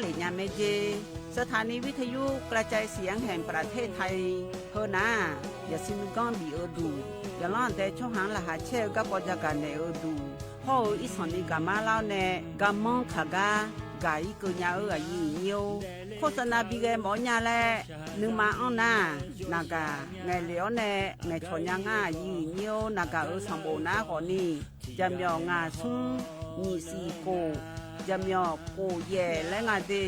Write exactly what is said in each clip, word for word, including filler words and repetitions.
lef nya mae jer. สถานีวิทยุกระจายเสียงแห่งประเทศไทย heu nar-aq, yaqsiq nuiganr bif-eu duq, yaqlanr aqdae tsawrhaq-anr laqkhaq caer-eu garkawv jagaq naeq-eu duq hawr-eu irsanq ni gaqmar lar-awr nae, garmanr kaq gar gaq-ir keuv nya-eu aqyuif aqnyir-or, โฆษณา bi ghae mawf-awr nya laer nuima anr nar-aq, naqgaq ngaeqlef-awr nae ngaeqcawq nya ngar aqyuif aqnyir-or, naqgaq-euq sanqbof nar khawfni, jaqmyawf ngaq smr nyiq siq khof, jaqmyawf khof yaef laer nga de.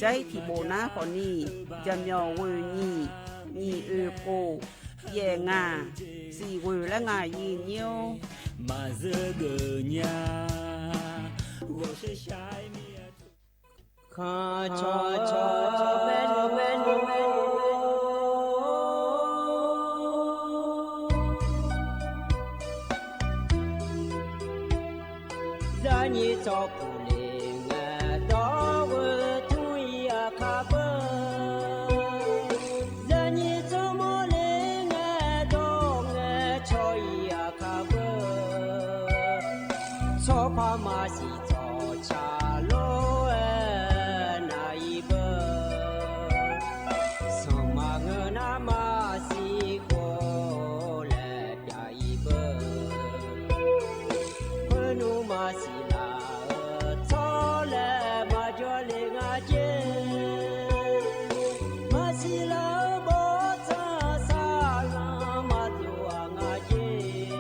Jar-ir tiqbof nar khawfni, jaqmyawf ghoeq nyiq, nyiq oeq khof, yaef ngaq, siq ghoeq laer nga aqyuif aqnyir-or. Maqzeur geuf nya, ghawqshaq shaq-aer mir-a. Khanq cawq cawq bae bae bae Zaqnyiq tsawrkuq le ngae dawr-eu tmr-ir aqkaq beu. Zaqnyiq tsawrmawr le ngae dawr ngae cawq-ir aqkaq beu. Tsawrpar maqsiq tsawqcaq lof-aer nav-ir beu. Sanqma ngeur nar maqsiq khof laer pyav-ir beu. Khoernmr maqsiq laf-eu tsawrlaeq maqjawr le nga jer. Maqsiq laf-eu bawrtsanq saqlanq maqdov-aq nga jer.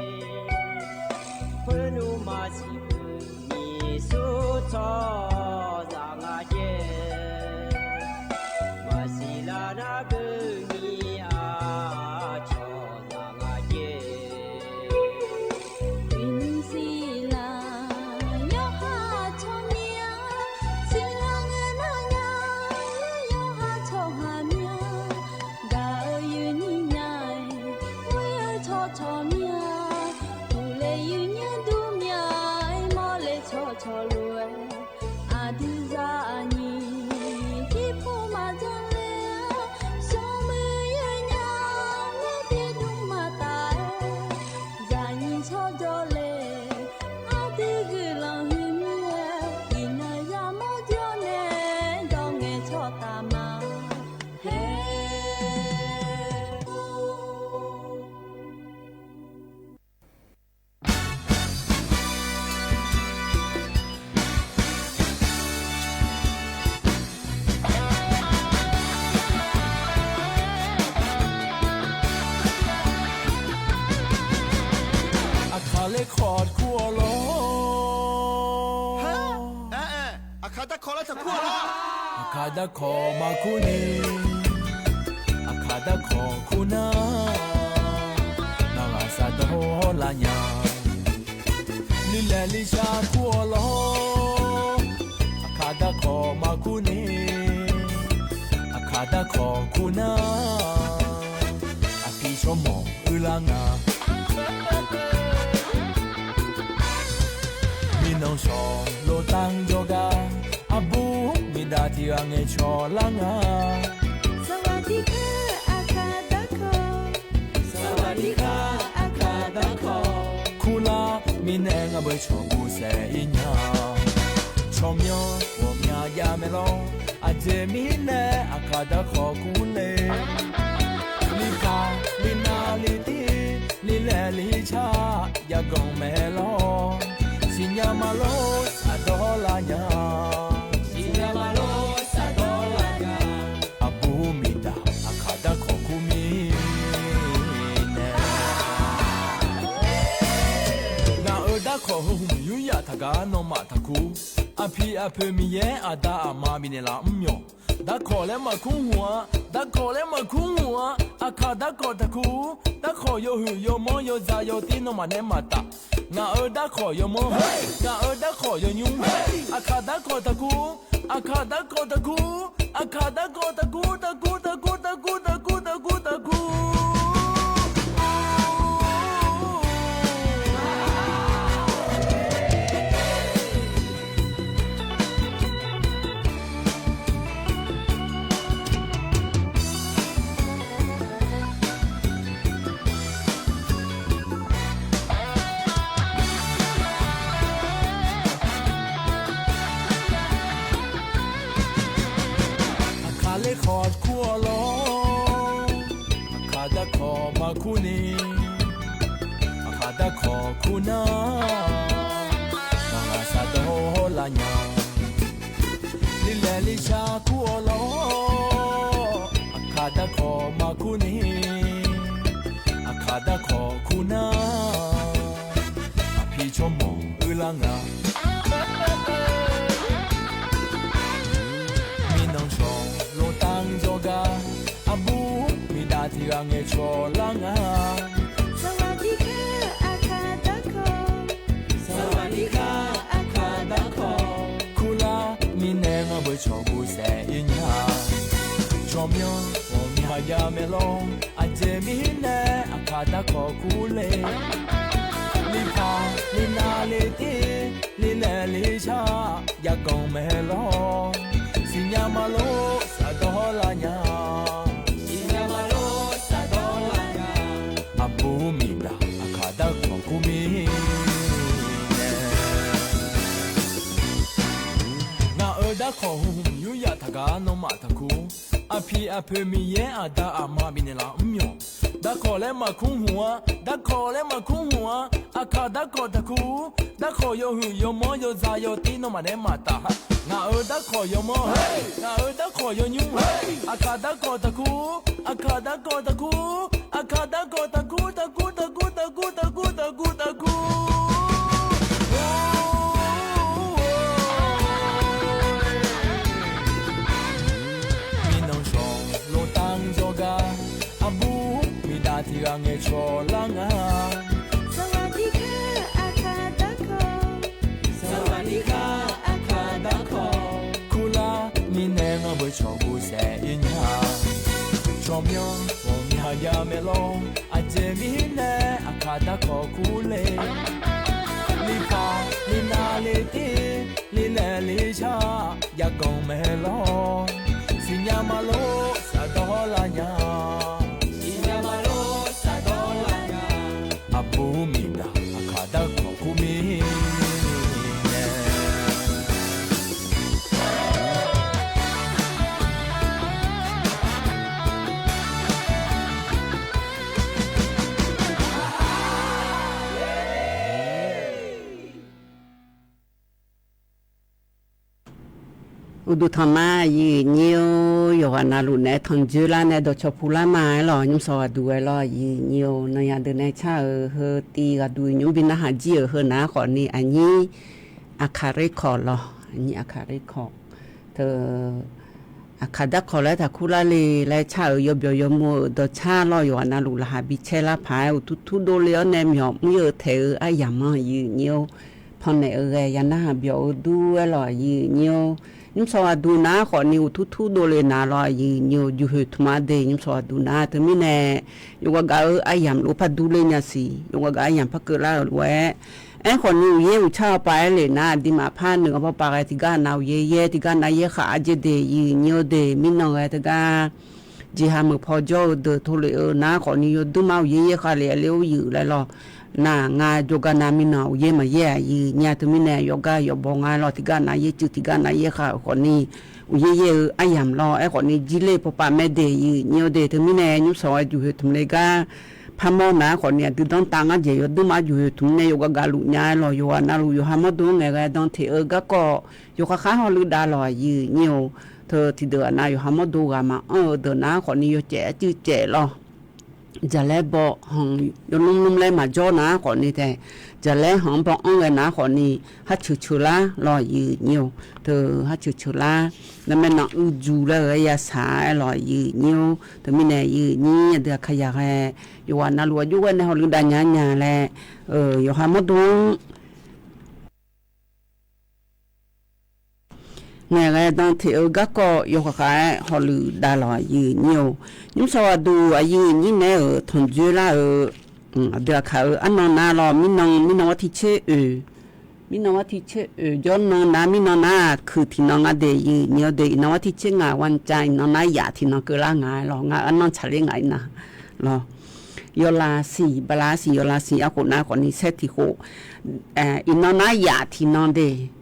Khoernmr maqsiq beu nyiq sur tsawrhaqzaq nga jer. Maqsiq laf nar beu nyiq aqcawq zaq nga jer. Uiqnymr siqlaq yawqha tsawrmyanr, siqlaq ngae nar nya, yawqha tsawrhaq myanr, gaq-eu yuifnyir nya-aer, ghoer-eu tsawrcawq myanr, uqle yuifnyir dur myanr-aer, mawrle tsawrcawq lof-aer, aqdui zaqnyiq tiqpov maqdzanr le-a, smrmuiq yawnya nae tiqdmr maqtaf-aer, zaqnyiq tsawrjawr le, aqdui guiqlanq huiq mir-aer, iqnan yamawr jawr nae, dawr ngae tsawrtaf ma. Her Aqkaq ler kawq kur-awq lawr. Aqkaq darkawq laer taqkur-awq lawr. Aqkaq darkawq maqkur ni, aqkaq darkawq kur nar, navghaq saqdawr hawr lar nya. Lilaeq lishar kur-awq lawr. Aqkaq darkawq maqkur ni, aqkaq darkawq kur nar, aqpiq shawrmawq uilar nga. Mirnan shawq lof tanq jawrgar, aqbur miqdaq tiq ghaq ngaeqcawq lar nga. Saqwaqdiqkaq aqkaq darkawq, saqwaqdiqkaq aqkaq darkawq, kurlar mirnae ngar beu cawq guvsaef-ir nya. Tsawrmyanr ghawqmya jav mae lawr, aqjeq mirnae aqkaq darkawq kur le. Lirkaq lirnav lirtir, lirlaeq lircar, jav ganq mae lawr. Siqnya ma lor saqdawr lar nya, siqnya ma lor saqdawr lar nya. Aqbur miqdaq aqkaq darkawq kur mirnae, ngaq-euq darkawq heu hmq yur yaf taqgar nawmaf taqkur. Aqpiq aqpoeq Miqyaer aqda aqma bifnaeq laf mr myawq. Darkawq laer maqkur hmq-a, darkawq laer maqkur hmq-a, aqkaq darkawq taqkur. Darkawq yawhuiq yawmanr yawzaq yawtir nawmaf nae maqtaf. Ngaq-euq darkawq yawmanr, ngaq-euq darkawq yawnymr, aqkaq darkawq taqkur, aqkaq darkawq taqkur, aqkaq darkawq taqkur, taqkur, taqkur, taqkur, taqkur, taqkur, taqkur. Kur-awr lawr, aqkaq darkawq maqkur ni, aqkaq darkawq kur nar, ngaq saqdawr lar nya. Lilaeq lishar kur-awr lawr, aqkaq darkawq maqkur ni, aqkaq darkawq kur nar, aqpiq tsawrmawq uilar nga. Mirnan shawq lotanr jawrgar, aqbur miqdav tiq ghaq ngaeqcawq lar nga. Saqlaq tiq kar aqkaq darkawq, saqlaq tiq kar aqkaq darkawq kurlar mirnae, ngar beucawq guvsaef-ir nya. Tsawrmyanr ghawqmya jav mae lawr, aqjeq mirnae aqkaq darkawq kur le. Lipaq linav le tir, lilaeq lishar jav ganq mae lawr. Siqnya ma lor saqdawr lar nya, siqnya ma lor saqdawr lar nya. Aqbur miqdav aqkaq darkawq kur mirnae, ngaq-euq darkawq hmq hmq yur yaf taqgar nawmaf taqkur. Aqpiq aqpoeq Miqyaer aqda aqma bifnaeq laf mr myawq. Darkawq laer maqkur hmq-a, darkawq laer maqkur hmq-a, aqkaq darkawq taqkur. Darkawq yawhuiq yawmawr yawzaq yawtir nawmaf nae maqtaf ha. Ngaq-euq darkawq yawmawr, ngaq-euq darkawq yawnyur, aqkaq darkawq taqkur, aqkaq darkawq taqkur, aqkaq darkawq taqkur taqkur taqkur taqkur taqkur taqkur taqkur. Mirnan shawq lotanr jawrgar, aqbur miqdav tiq ghaq ngaeqcawq lar nga. Saqlaq tiq kar aqkaq darkawq, saqlaq tiq kar aqkaq darkawq kurlar mirnae, ngar beucawq guvsaef-ir nya. Tsawrmyanr ghawqmya jav mae lawr, aqjeq mirnae aqkaq darkawq kur le. Lipaq linav le tir, lilaeq lishar jav ganq mae lawr. Siqnya ma lor saqdawr lar nya, siqnya ma lor saqdawr lar nya. Aqbur miqdav aqkaq darkawq kur mirnae. Uqduq tanq ma, aqyuif aqnyir-or, yawqghaq navluf naeq-aer tanqdzoer lar nae dawqcawq puq lar ma-aer lawq, nymrshawq ghaq duq ghae lawr, aqyuif aqnyir-or, nanyaf deuq nae car-euq heu tiv ghaq duq nymr bi narhaq jir-euq heu nar khawfni aqnyir Aqkaq Record lawq, aqnyir Aqkaq Record. Teu, Aqkaq darkawq laer taqkur lar le laer car-euq yawbyawq yawmuiq-euq dawqcar lawr, yawqghaq navluf laqkhaq bi caer lar paq-aer uqtur tur dovle-awr nae myawq mr-eu taeq-eu aryamq-anr aqyuif aqnyir-or, pannaeq-eu ghae ya narhaq byawq-eu dur-aer lawq, aqyuif aqnyir-or. Nymrshawq ghaq duq nar khawfni uqtur tur dovle nar lawr, aqyuif aqnyir-or, juqhoeq tmq-a de nymrshawq ghaq duq nar teumirnae, yawqghaq gaq-eu aryamq lof par durler nya siq, yawqghaq gaq aryamq par keuvlar-euq lof-aer. Aerkhawfni uqyaer uqcar-eu paq-aer lef nar, aqduimaf par noeq-awr bawr pav ghae tiqgar nav uqyaer yaer, tiqgar nav yaer khaq-a jaer de, aqyuif aqnyir-or de, mirnan ghae teugar jeqha meuq paw jawr-eu deuq tov lef-eu nar khawfni yawduirma uqyaer yaer khaq lef-a le-or yuif laer lawq. Nar nga jawrgar nav mirnan uqyaer maqyaer-aq, aqyuif aqnyir-a teumirnae yawqgar yawqbaw nga-aer lawq, tiqgar nav yaer cuiv tiqgar nav yaer khaq-euq khawfni uqyaer yaer-eu aryamq lawr. Aerkhawfni jirler paw pav mae de, aqyuif aqnyir-or de, teumirnae nymrshawq-aer juqhoeq tmq le gar parmawr nar khawfni aqdui danrtav ngar jeq yawduirma juqhoeq tmq nae yawqghaq gaq luf nya-aer lawq, yawqghaq navluf yawqha mawrdo-anr ngaeqghae dan teq-eu garkawv yawqha khar hawluiv dav lawq, aqyuif aqnyir-or. Teu tiqdeuq-aq nav yawqha mawrdo ghaq maqanr-eu deuq nar khawfni yawcaef arcuiv caef lawr. Jaqlaer baw hanq yawlmr lmr laer maqjawr nar khawfni tae, jaqlaer hanq-anr baw anr ghae nar khawfni, harceuq ceuq lar lawq, aqyuif aqnyir-or. Teu harceuq ceuq lar, narmaer nan uiqjuq laer-euq-aer yashaq-aer lawq, aqyuif aqnyir-or. Teumirnae aqyuif aqnyir aqdui Aqkaqyaq ghae, yawqghaq navluf aqjox ghae nae hawluiv dav nya nya laer, yawqha mawrdo-anr ngaeqghae dan teq-eu garkawv yawkhav khav-aer hawluiv dav lawq, aqyuif aqnyir-or. Nymrshawq ghaq duq aqyuif aqnyir naeq-euq tanqdzoer lar-eu, aqdui Aqkaq-euq arnan nar lawr, mirnan, mirnan war tiq tser oeq, mirnan war tiq tser oeq jawr nan nar, mirnan nar kuiq tiqnan nga de, aqyuif aqnyir-or de, iqnan war tiq tser ngaq war cav, iqnan nar yaf tiqnan keuvlar nga-aer lawq, ngar arnan tsaqler ngaq iqnan lawq. Yawlav siq, bala siq, yawlav siq arkhof nar khawfni saer tiq khof, iqnan nar yaf tiqnan de.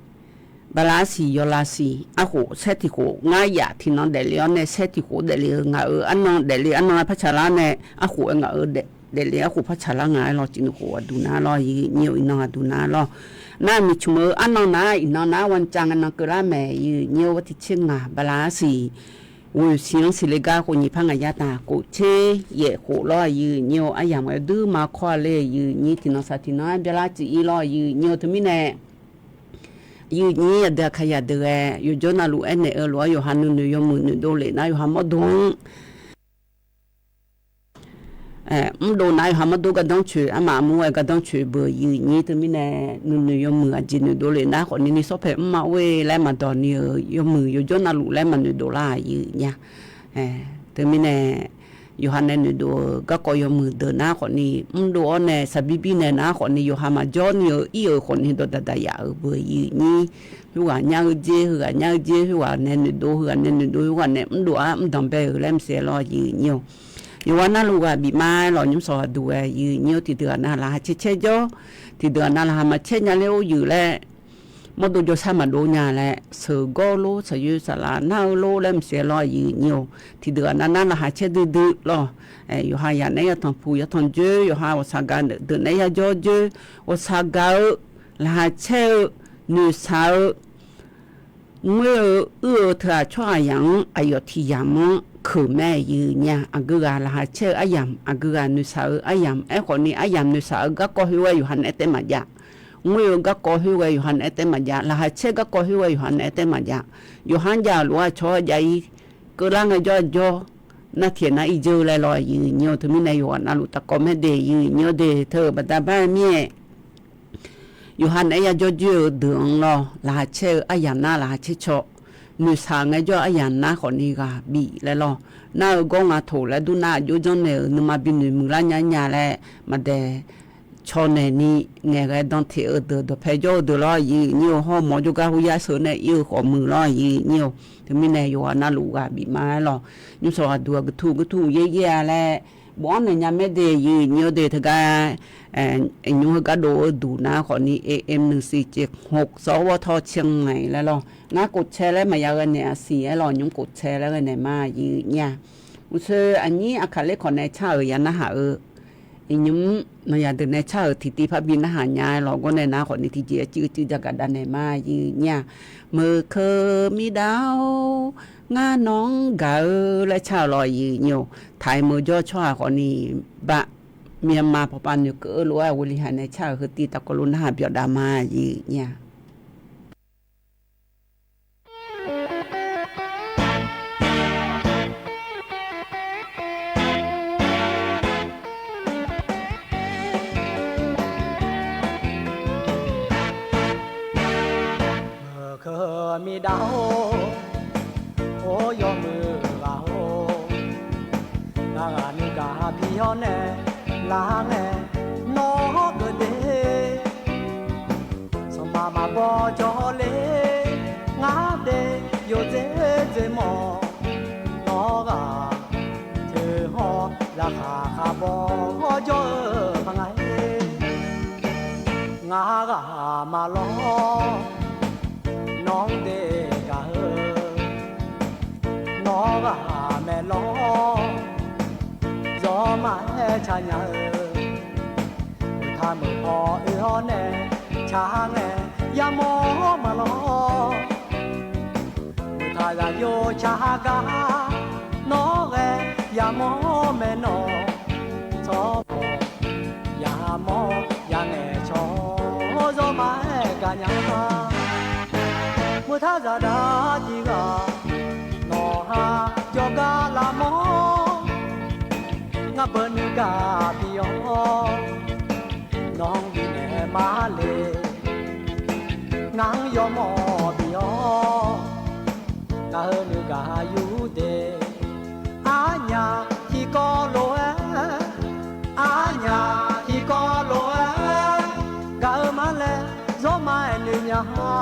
Bala arsiq yawla siq arkhof saer tiq khof ngar yaf tiqnan daefle-awr nae saer tiq khof daefle-eu ngaq-euq arnan daefle arnan-aer par tsaqlar nae arkhof-aer ngaq-euq daefle arkhof par tsaqlar nga-aer lawr, cifnuq khof aqduq nar lawr, yawnyir-eu iqnan aqduq nar lawr. Nar miqcmq-eu arnan nar iqnan nar wancav ngae nan keuvlar mae, yawnyir-eu tiqtser ngaq bala arsiq ghoeqsiq-anr siqle gar khofnyiq par ngaq yar taq khof tser yaef khof lawr, yawnyir-eu aryamq-aer duima kawr-a le, yawnyir tiqnan saq tiqnan-aer byalar cif-ir lawr, yawnyir-eu teumirnae yawnyir aqdui aqkaq yaq deuq ghae yawjawr navluf aernaeq-eu lof-aer yawqha nuinoeq yawmuiq noeqdov lef nar yawqha mawrdo-anr mrdov nar yawqha mawrdo gardanr coeq armaf armur-aer gardanr coeq beu, yawnyir teumirnae nuinoeq yawmuiq aqjeq noeqdov lef nar khawfni ni sawrpaeq mrma or-e laer maqdawq ni-euq yawmuiq yawjawr navluf laer maqnoeqdov lar, yawnyir teumirnae yawqha nae noeqdov-eu garkawv yawmuiq deuq nar khawfni mrdov-awr nae saqbir bir nae nar khawfni yawqha maqjawr ni-euq ir-euq khawfni dawqdaq daq yaf-euq beu, yawnyir khoerghaq nyar-eu jer heughaq nyar-eu jer khoerghaq nae noeqdov heughaq nae noeqdov khoerghaq nae mrdov-ar mrdanq bae-euq laer maqsiq lawr, yawnyir-eu yawqghaq navluf ghaq bif ma-aer lawq, nymr sawq ghaq duq ghae, yawnyir-eu tiqdeuq ghaq nav laqkhaq caer caer jawr, tiqdeuq ghaq nav laqkhaq maqcaer nya ler or yeuq laer mawrdo jawrshar maqdov nya laer sheuqgawr-eu lor shaqyoer saqlaq nar-eu lor laer maqsiq lawr, yawnyir-eu tiqdeuq ghaq nav nar laqkhaq caer duidui lawr. Yawqha yaq naeq-aer yatanq puq yatanq joer, yawqha ghawqshaq gaq deuq naeq-aer yajawr joer, ghawqshaq gaq-eu laqkhaq caer-eu noeqshaq-eu ngoer-eu uir-eu teughaq tsawrhaqzaq-anr aqyawf tiq yamq-anr keuq mae, yawnyir-a aqgeu ghaq laqkhaq caer-eu aryamq aqgeu ghaq noeqshaq-eu aryamq aerkhawfni aryamq noeqshaq-eu garkawv khoerghae yawqha naeq-aer taef maqjav. Ngoer-eu garkawv khoerghae yawqha naeq-aer taef maqjav, laqkhaq caer garkawv khoerghae yawqha naeq-aer taef maqjav. Yawqha-anr jav-euq lof-aer aqcawq-anr jav-ir keuvlar ngaejawr aqjawr nar tiq nar irjeur laer lawr, yawnyir-eu teumirnae yawqghaq navluf taqkawv maer de, yawnyir-eu de teu-euq baqda bar-aer mir-aer yawqha naeq-aer yajawr joer-eu deuq-anr lawr, laqkhaq caer-eu aryamq nar laqkhaq caer caw, noeqshaq ngaejawr aryamq nar khawfni ghaq bif laer lawr. Nar-eu gawr nga toq laer dur nar aqjox janrnaeq-euq nuima binoeq muiqlar nya nya laer maqdaeq caw naeq ni ngaeqghae dan teq-eu deuq dawqpae jawr-eu deuq lawr, yawnyir-eu hawr mawr jawrgar hawr yar sheuq nae ir-eu khawf muiq lawr, yawnyir-eu teumirnae yawqghaq navluf ghaq bif ma-aer lawq, nymr sawq ghaq duq ghaq gurtuv gurtuv yaer yaer-a laer bofanr naeq nya maer de, yawnyir-eu de teugar nymr heugar dov-eu duq nar khawfni AM หนึ่งสี่เจ็ดหก สวท เชียงใหม่ laer lawr. Ngar กดแชร์ laer maqya ghae naeq-a siq-aer lawq, nymr กดแชร์ laer ghae naeq ma, yawnyir-a uqsoe aqnyir aqkaq ler khawf nae car-euq ya narhaq-eu iqnymr nawq yaq deuq nae car-euq tiqtiv parbi narhaq nya-aer lawq, gawr nae nar khawfni tiqjeq-aer cuiv-eu cuiv jagaq dav naeq ma, yawnyir-a meuq keuv mirdav-or, ngar nawq-anr gaq-eu laer car-euq lawr, yawnyir-a taiq meuq jawr tsawrhaq khawfni ba Myanmar pawqpav noeqkeuv-eu lof-aer aqghoe li haq nae car-euq heutiv taqkawv lof narhaq byawf dav ma, yawnyir-a Meuq keuv mirdav-or, or yawmuiq ghaq-or, ngar ghaq nuigaq bi-awr nae lar ngae nawr-awr keuv de. Sanqpaq maqbaw jawr le, ngar de yawdzer dzer mawf. Nawr ghaq teu hawr laqkhaq khav baw hawr jawr-eu paqnga-ir. Ngar ghaq maqlawr, nawr-anr de gaq-eu. Nawr ghaq maeqlawr, zawr maqaer ca nya-eu. Meuq taq meuq paw oe-awr nae, ca ngae yamawr maqlawr. Meuq taq zaqyo ca gar, nawr ghae yamawr maeqnawq. Tsawrmawq yamawr yangaeq cawq-awr, zawr maqaer gaq nya. Meuq taq zaqdaq tiq ghaq, nawq ha jawrgar lavmawr. Ngar beuq nuigaq bi-awr, nawq-anr bifnaeq ma le. Ngar-anr yawmawr bi-awr, gaq-eu nuigaq yur de. Arnyaf tiqkawv lof-aer, arnyaf tiqkawv lof-aer, gaq-eu ma laer zawr maqaer noeq nya-a.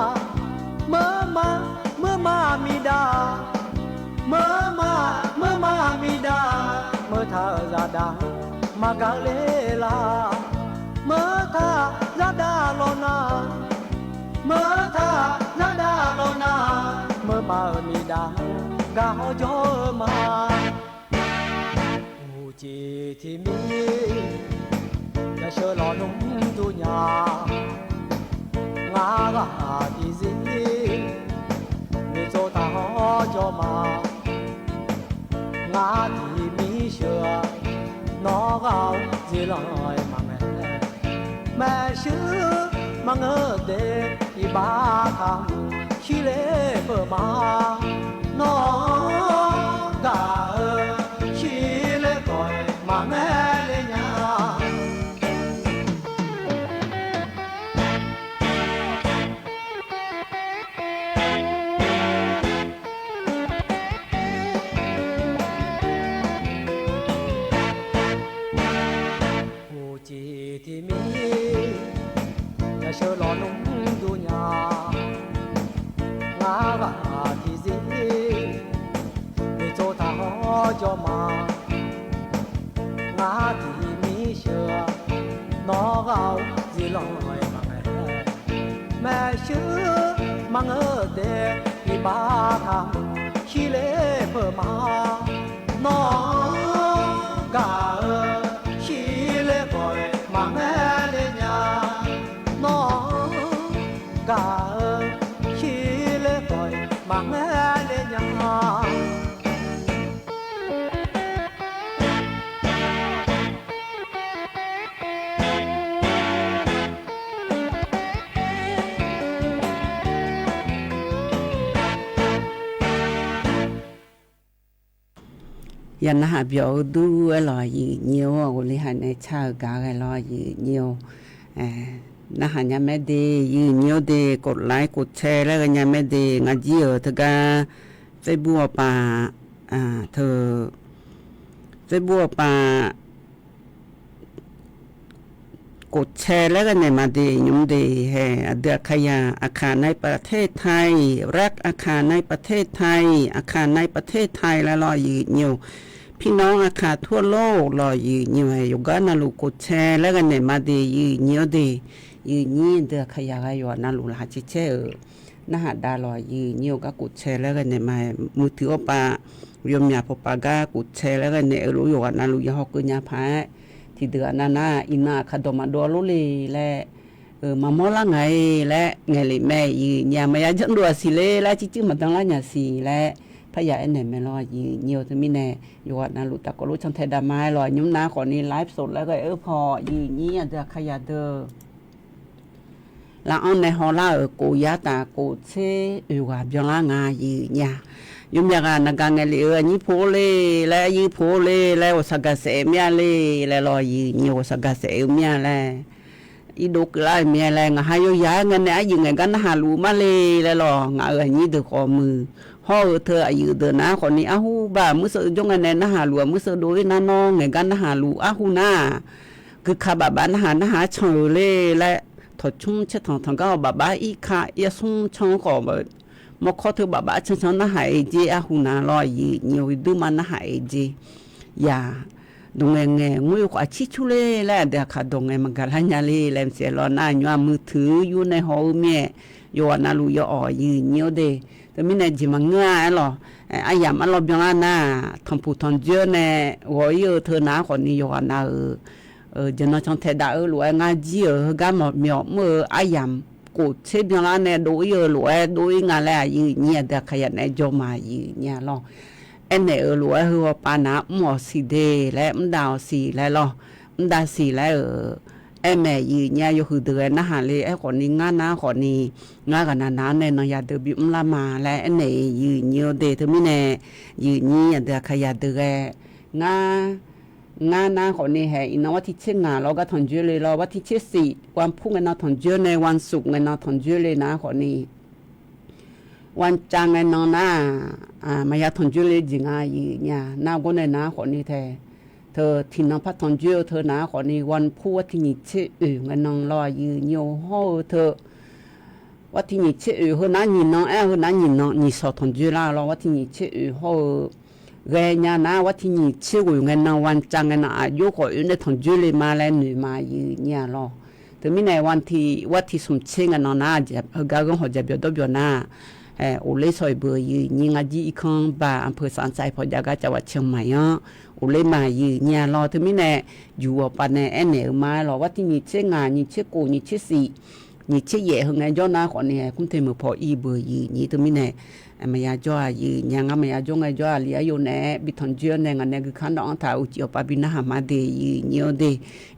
Meurma, meurma miqdav, meurma, meurma miqdav, meuq taq-euq zaqdaq maqgaq ler lar. Meuq taq zaqdaq lawq nar, meuq taq Nardav lawr nar, meumaf-euq miqdaq gaq hawr jawr-eu ma. Uqcif tiqmir yasheu lawnmr dur nya, ngar ghaq tiqzir noeqtsov taq hawr jawr ma. Ngar tiqmir sheu-a, nawr ghaq-awr ziflanq-aer maqngaeq. Maeqshi maqngeur de, iqbax taq shirler peuq ma. Nawr gaq-eu shirler khawf-aer maqngaeq le nya. Uqcif tiqmir yasheu lawnmr dur nya, ngar ghaq tiqzir noeqtsov taq hawr jawr ma. Ngar tiqmir sheu-a, nawr ghaq-awr ziflanq-aer maqngaeq. Maeqshi maqngeur de, iqbax taq shirler peuq ma. Nawr gaq-eu shirler khawf-aer maqngaeq le nya. Nawr gaq-eu shirler khawf-aer maqngaeq le nya. Ya narhaq byawq-eu dur-aer lawq, yif nyir-or, ghofle haq nae car-eu gaq ghae lawr, yif nyir-or. Narhaq nya mae de, yif nyir-or de, กดไลค์ กดแชร์ laer ghae nya mae de, ngar jir-euq teugar Facebook awqpaf, teu Facebook awqpaf กดแชร์ laer ghae naeq ma de, nymr de hae, aqdui Aqkaq yaq, Aqkaq ในประเทศไทย, รัก Aqkaq ในประเทศไทย, Aqkaq ในประเทศไทย laer lawr, yif nyir-or. พี่น้อง Aqkaq ทั่วโลก lawq, yif nyir-or hae, yawqgar navluf กดแชร์ laer ghae naeq ma de, yif nyir-or de. Yif nyir aqdui Aqkaq yaq ghae yawqghaq navluf laqkhaq caer caer-euq narhaq dav lawq, yif nyir-or gar กดแชร์ laer ghae naeq ma, มือถือ awqpaf, yawmyaq pawqpaf gar กดแชร์ laer ghae naeq-eu lof-aer yawqghaq navluf ya hawkeuv nya paq-aer, tiqdeuq-aq navnar iqnan Aqkaq dawq maqdov-a lor le laer, maqmawr lar ngaq-e laer ngaeq lef mae, yif nyir-a, maqya janrdov-aq siq le laer, circuir maqdan lar nya siq laer, parya aernaeq mae lawr, yif nyir-or. Teumirnae yawqghaq navluf tafkawv lof cantae dav ma-aer lawq, nymr nav khawfni ไลฟ์สด laer ghae-eu paw, yif nyir aqdui Aqkaq yaq deuq lafkhoer nae hawlar-euq กดยาตากดแชร์ oeq ghaq byanlar nga, yif nyir-a. Yawmyaq ghaq naqgaq ngaeq lef-eu aqnyir po-or le laer, yir po-or le laer, ghawqshaq gaqsaef-eu mir-a le laer lawr, yif nyir-or, ghawqshaq gaqsaef-eu mir-a laer irdov keuvlar-euq mir-a laer, ngaq ha yawyaq-aer ngae nae arjeuq ngaeq gar narhaq luf-eu ma le laer lawr, ngaq-euq aqnyir deuq khawf muiq hawr-eu teu aqyuif deuq nar khawfni arhu baq muirseuv jawr ngae nae narhaq luf-aq, muirseuv dov-ir nar nawr ngaeq gar narhaq luf arhu nar, guika bafbaf narhaq narhaq-aer can-euq le laer, tawqcmr caer tanq tanq gar-awq bafbaf irka yarsmr can-anr khawf, mawrkawr teu bafbaf cancan-anr narhaq-aer jer arhu na lawr, yif nyir-or, duirma narhaq-aer jer. Yaq, dawq ngaeq ngaeq ngoer-eu khawf aqcir cur le laer, aqdui Aqkaq dawq ngaeq maqgaq lar nya le laer maqsiq lawr nar, nymr-aq มือถือ yur nae haw-eu mir-aer, yawqghaq navluf ya-awq, yif nyir-or de. Teumirnae jeq maqngeur-a aer lawq, aryamq arlawr byanlar nar, tanqpuq tanqjoer nae ghawq-ir-eu teu nav-anr khawfni yawqghaq nav-euq jeq nan cantae dav-eu lof-aer ngar jir-euq heugar mawq myawq mr-eu aryamq kof tser byanlar nae dov-ir-eu lof-aer dov-ir nga laer, aqyuif nyir aqdui Aqkaq yaq naeq-aer jawr ma, yif nyir-a lawr. Aernaeq-euq lof-aer heu hawpaq nav mr-awq siq de laer, mr dav-awq siq laer lawr, mr dav siq laer-euq aer maeq, yif nyir-a, yawhuiq deuq ghae narhaq le aer khawfni, ngar nar khawfni, ngar ghaqnav nav-anr nae nanyaf deuq bimr lar ma laer aernaeq-iq, yif nyir-or de. Teumirnae yif nyir aqdui Aqkaq yaq deuq ghae, ngar, ngar nar khawfni hae, iqnan วันที่ tser ngaq lawr gar tanqjoer le lawr, วันที่ tser siq วันพุธ ngae nan tanqjoer nae วันศุกร์ ngae nan tanqjoer le nar khawfni, วันจันทร์ ngae nan nar, maqya tanqjoer le jeq nga, yif nyir-a. Nargawr nae nar khawfni tae, teu tiqnan par tanqjoer-eu teu nar khawfni, วันพุธ วันที่ nyiq tser oeq ngae nan lawr, yif nyir-or, hawr-eu teu วันที่ nyiq tser oeq, heu nar nyiq nan aer, heu nar nyiq nan nyiq shawq tanqjoer lar lawr, วันที่ nyiq tser oeq hawr-eu ghae nya nar, วันที่ nyiq tser ghoeq ngae nan วันจันทร์ ngae nan aqjox khawf oe nae tanqjoer le ma laer noeq ma, yif nyir-a lawr. Teumirnae วันที่ วันที่ smq tser ngae nan nar, heugar ghanr hawq jaqbyawq dawrbyawq nar, โอเล่ saw-iq beu-euq yir nyir ngar jir irkanr ba อำเภอสามไซ paw jav gar cavghaq เชียงใหม่-anr โอเล่ ma yir nyir-a lawr. Teumirnae juq-awq pav nae aernaeq-eu ma-aer lawr, วันที่ nyiq tser ngaq, nyiq tser kof, nyiq tser siq, nyiq tser yaef heu ngae jawr nar khawfni-aer กรุงเทพ meuq paw ir beu yir nyir. Teumirnae maqya jawr-aq yir nyir-a, ngar maqya jawr ngae jawr-aq li-aer yo naeq-aer bi tanqjoer-awr nae ngaq nae guikar dawv-anr taq uqcif-awq pav bi narhaq ma de yir nyir-awr de.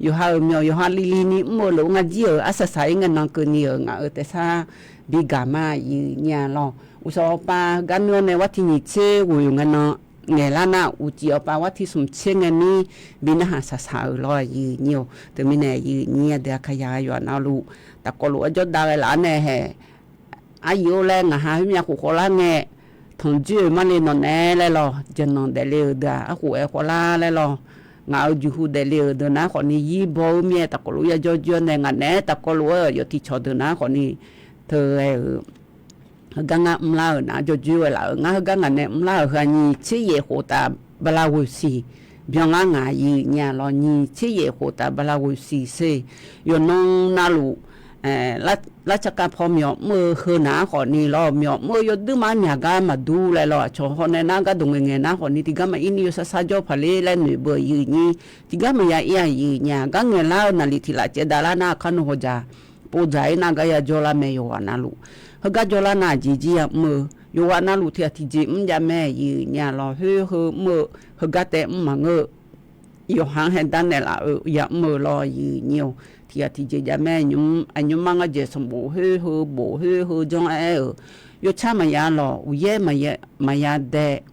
Yawqha-euq myawq yawqha lili ni mr-eu lof-aer ngar jir-euq arsaq saq-ir ngae nan keuvni-euq ngaq-euq taef sar bi gaq ma yir nyir-a lawr. Uqshawq-awq pav gar nuir-awr nae วันที่ nyiq tser ghoeq ngae nan ngaeqlar nar, uqcif-awq pav วันที่ smq tser ngae mir bi narhaq saq saq-euq lawr yir nyir-awr. Teumirnae yir nyir aqdui aqkaqyaq yawqha navluf tafkawv lof-aer jawrdav ghae laf-awr nae hae, aqyuif-or laer ngaq ha khoermyav khof khawvlar ngae, tanqjoer-euq marle nawq naeq-aer laer lawr, jaqnanq daefle-euq deuq-aq arkhof-aer khawvlar laer lawr, ngaq-euq juqhu daefle-euq deuq nar khawfni yir baw-eu mir-aer tafkawv lof ya jawr jir-awr nae ngaq naeq-aer tafkawv lof-aer yawf tiqcawq deuq nar khawfni teu-aer-euq heugar ngar mrlar-euq nar jawrjoer ghae laf-euq. Ngar heugar ngaq nae mrlar-euq heu-aq nyiq tser yaef khof taf bala ghoeq siq byanlar ngaq yir nyir-a lawr. Nyiq tser yaef khof taf bala ghoeq siq ser yawqnan navluf lar tsaqkav paw myawq mr-eu heu nar khawfni lawr, myawq mr-eu yawduir mar myaq gar maqdur laer lawr, aqcawq hawnae nar gardawq ngaeqngaeq nar khawfni tiqgar maqir ni yawsar sar jawr paq ler laer noeq beu yir nyir. Tiqgar maqya ir-aq yir nyir-a, gar ngaeqlar-eu naqliq tiq laf caev dav lar nar aqkar nawq hawdzaq povdzaq-ir nar gar ya jawrlar mae yawqghaq navluf. Heugar jawrlar nar aqjeq jir ya mr-eu yawqghaq navluf tiq ghaq tiqjeq mr jav mae yir nyir-a lawr. Khoer heu mr-eu heugar taev mr maqngeur-eu yawqha-anr hae dar naeqlaf-eu ya mr-eu lawr yir nyir-awr. Tiq ghaq tiqjeq jav mae. Aqnymr mar ngar jeq sanqbof khoer heu bof khoer heu janr-aer-euq yawtsar maqya lawq, uqyaer maqya dae,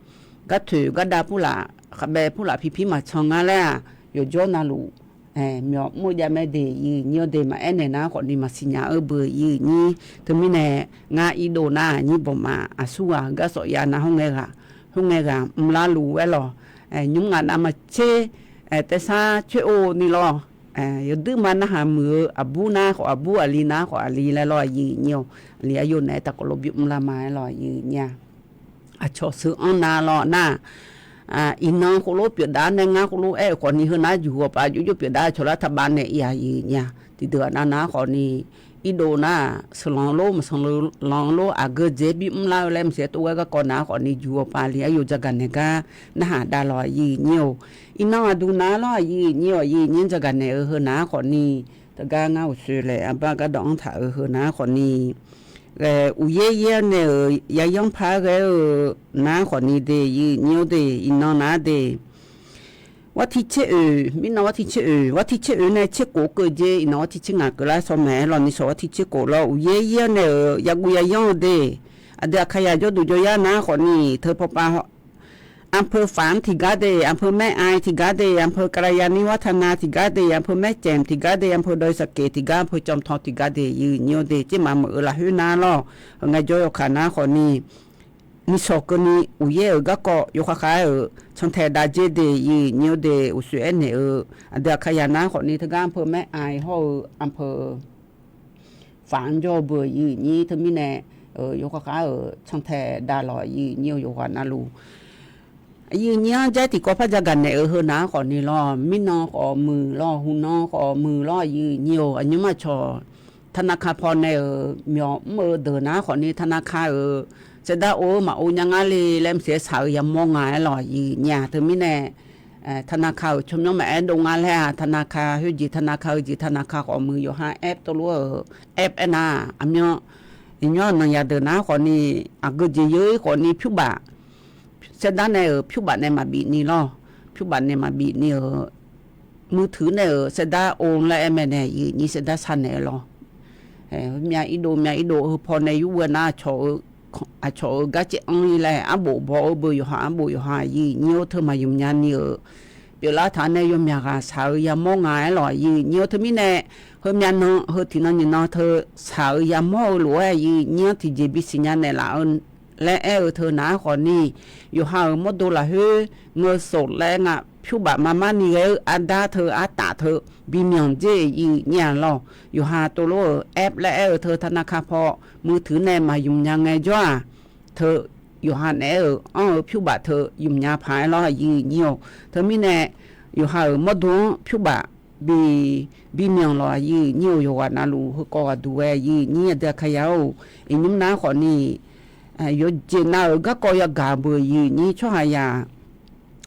gartoeq gardav purlaf khavbae purlaf pipir maqcan ngar laer-aq, yawqjawr navluf myawq mr-eu jav mae de yir nyir-awr de. Maqaer naeq nar khawfni maqsiq nya-eu beu yir nyir. Teumirnae ngar irdov nar nyir bawqma aqsurghaq heugar sawf ya nar khoerngae ghaq, khoerngae ghaq mrlar luf-aer lawq. Nymr ngaq navmaqtser taev sar coer-o ni lawr. Yawduir mar narhaq muiq-eu aqbur nar khawf aqbur, aqli nar khawf aqli laer lawr yir nyir-awr. Aqli aqyawf naeq-aer tafkawv lof bymr lar ma-aer lawr yir nyir-a. Aqcawq sheuq-anr na lawr nar, iqnan khoerlof pyeufdav nae ngar khoerlof aer-euq khawfni heu nar juq-awq pav jov jov pyeufdav cawq lar taqbav naeq ir-aq yir nyir-a. Tiqdeuq aqnav nar khawfni irdov nar-aq sheuqlanq-eu lor maqsheuqlanq-eu lor aqgeu jeq bymr lar-eu laer maqsiq-aer tov ghae garkawv nar khawfni juq-awq pav li aqyawf jagaq naeq gar narhaq dav lawr yir nyir-awr. Iqnan aqduq nar lawr yir nyir-awr, yir nyir jagaq naeq-eu heu nar khawfni teugar ngar uqshoe laer arbar gardawq-anr taq-euq heu nar khawfni ghae uqyaer yaer nae-euq yayanr par ghae-eu nar khawfni de yir nyir-awr de. Iqnan nar de วันที่ tser oeq mirnan วันที่ tser oeq วันที่ tser oeq nae tser kof keuv jer iqnan วันที่ tser ngaq keuvlar shawr maeq-aer lawr ni shawq วันที่ tser kof lawr uqyaer yaer nae-euq yaguv yayanr-eu de. Aqdui aqkaqyaq jawrduq jawryar nar khawfni teu pawpav อำเภอฝาง tiqgar de, อำเภอแม่อาย tiqgar de, อำเภอกัลยาณิวัฒนา tiqgar de, อำเภอแม่แจ่ม tiqgar de, อำเภอดอยสะเก็ด tiqgar, อำเภอจอมทอง tiqgar de yir nyir-awr de. Tser maq meuq-eu lafkhoer nar lawr, heu ngae jawr yawkaq nar khawfni nishawq keuvni uqyaer-euq garkawv yawkhav khav-aer-euq cantae dav jer de yir nyir-awr de. Uqshoe aernaeq-eu aqdui aqkaqyaq nar khawfni teugar อำเภอแม่อาย hawr-eu อำเภอฝาง jawr-eu beu yir nyir. Teumirnae yawkhav khav-aer-euq cantae dav lawr yir nyir-eu yawqghaq navluf yir nyir-anr jar tiqkawv par jagaq naeq-eu heu nar khawfni lawr, mirnan khawf muiq lawr, huqnan khawf muiq lawr yir nyir-awr. Aqnymr aqcawq ธนาคาร paw nae-euq myawq mr-eu deuq nar khawfni ธนาคาร-euq saerdar or-eu maqor nya ngar le laer maqsiq-aer shaq-eu yamawr nga-aer lawr yir nyir-a. Teumirnae ธนาคาร-euq tsawrmyanr maqaer dov nga laer-aq, ธนาคาร khoerjeq ธนาคาร heu jeq ธนาคาร khawf muiq yawqha aer tov lof-eu aer aernar aqmyan iqnymr-aq nanqyaq deuq nar khawfni aqgeu jeq yeur-ir khawfni pyurbaf saerdar nae-euq pyurbaf nae maqbif ni lawr, pyurbaf nae maqbif ni-euq มือถือ nae-euq saerdar or laer aer mae nae yir nyir saerdar sar naeq-eu lawr. Myav irdov myav irdov heu paw nae yur ghae nar aqcawq-euq gar caev anr-ir laer arbof baw-eu beu yawqha arbof yawqha yir nyir-awr teu maq ymq nya ni-euq pyeuflar taq nae yawmyaq ghaq shaq-eu yamawr nga-aer lawr yir nyir-awr. Teumirnae heumyav nan heu tiqnan nyiq nan teu shaq-eu yamawr-eu lof-aer yir nyir-anr tiqjeq bisiq nya naeqlaf-eu laer aer-eu teu nar khawfni yawqha-euq mawrdo lafkhoer ngeur sof laer nga pyurbaf mar mar ni ghae-eu ardar teu artaf teu bimyanq jer yir nyir-a lawr. Yawqha tov lof-euq app laer aer-eu teu ธนาคาร paw มือถือ nae maq ymq nya ngae jawr-aq teu yawqha naeq-aer-euq anr-eu pyurbaf teu ymq nya paq-aer lawr yir nyir-awr. Teumirnae yawqha-euq mawrdo-anr pyurbaf bi, bi myanq lawq aqyuif nyir-euq yawqghaq navluf heukawv ghaq duq ghae aqyuif nyir aqdui aqkaqya-or, iqnymr nav-anr khawfni, yawqjeq nav-euq garkawv yagaq beu aqyuif nyir tsawrhaqzaq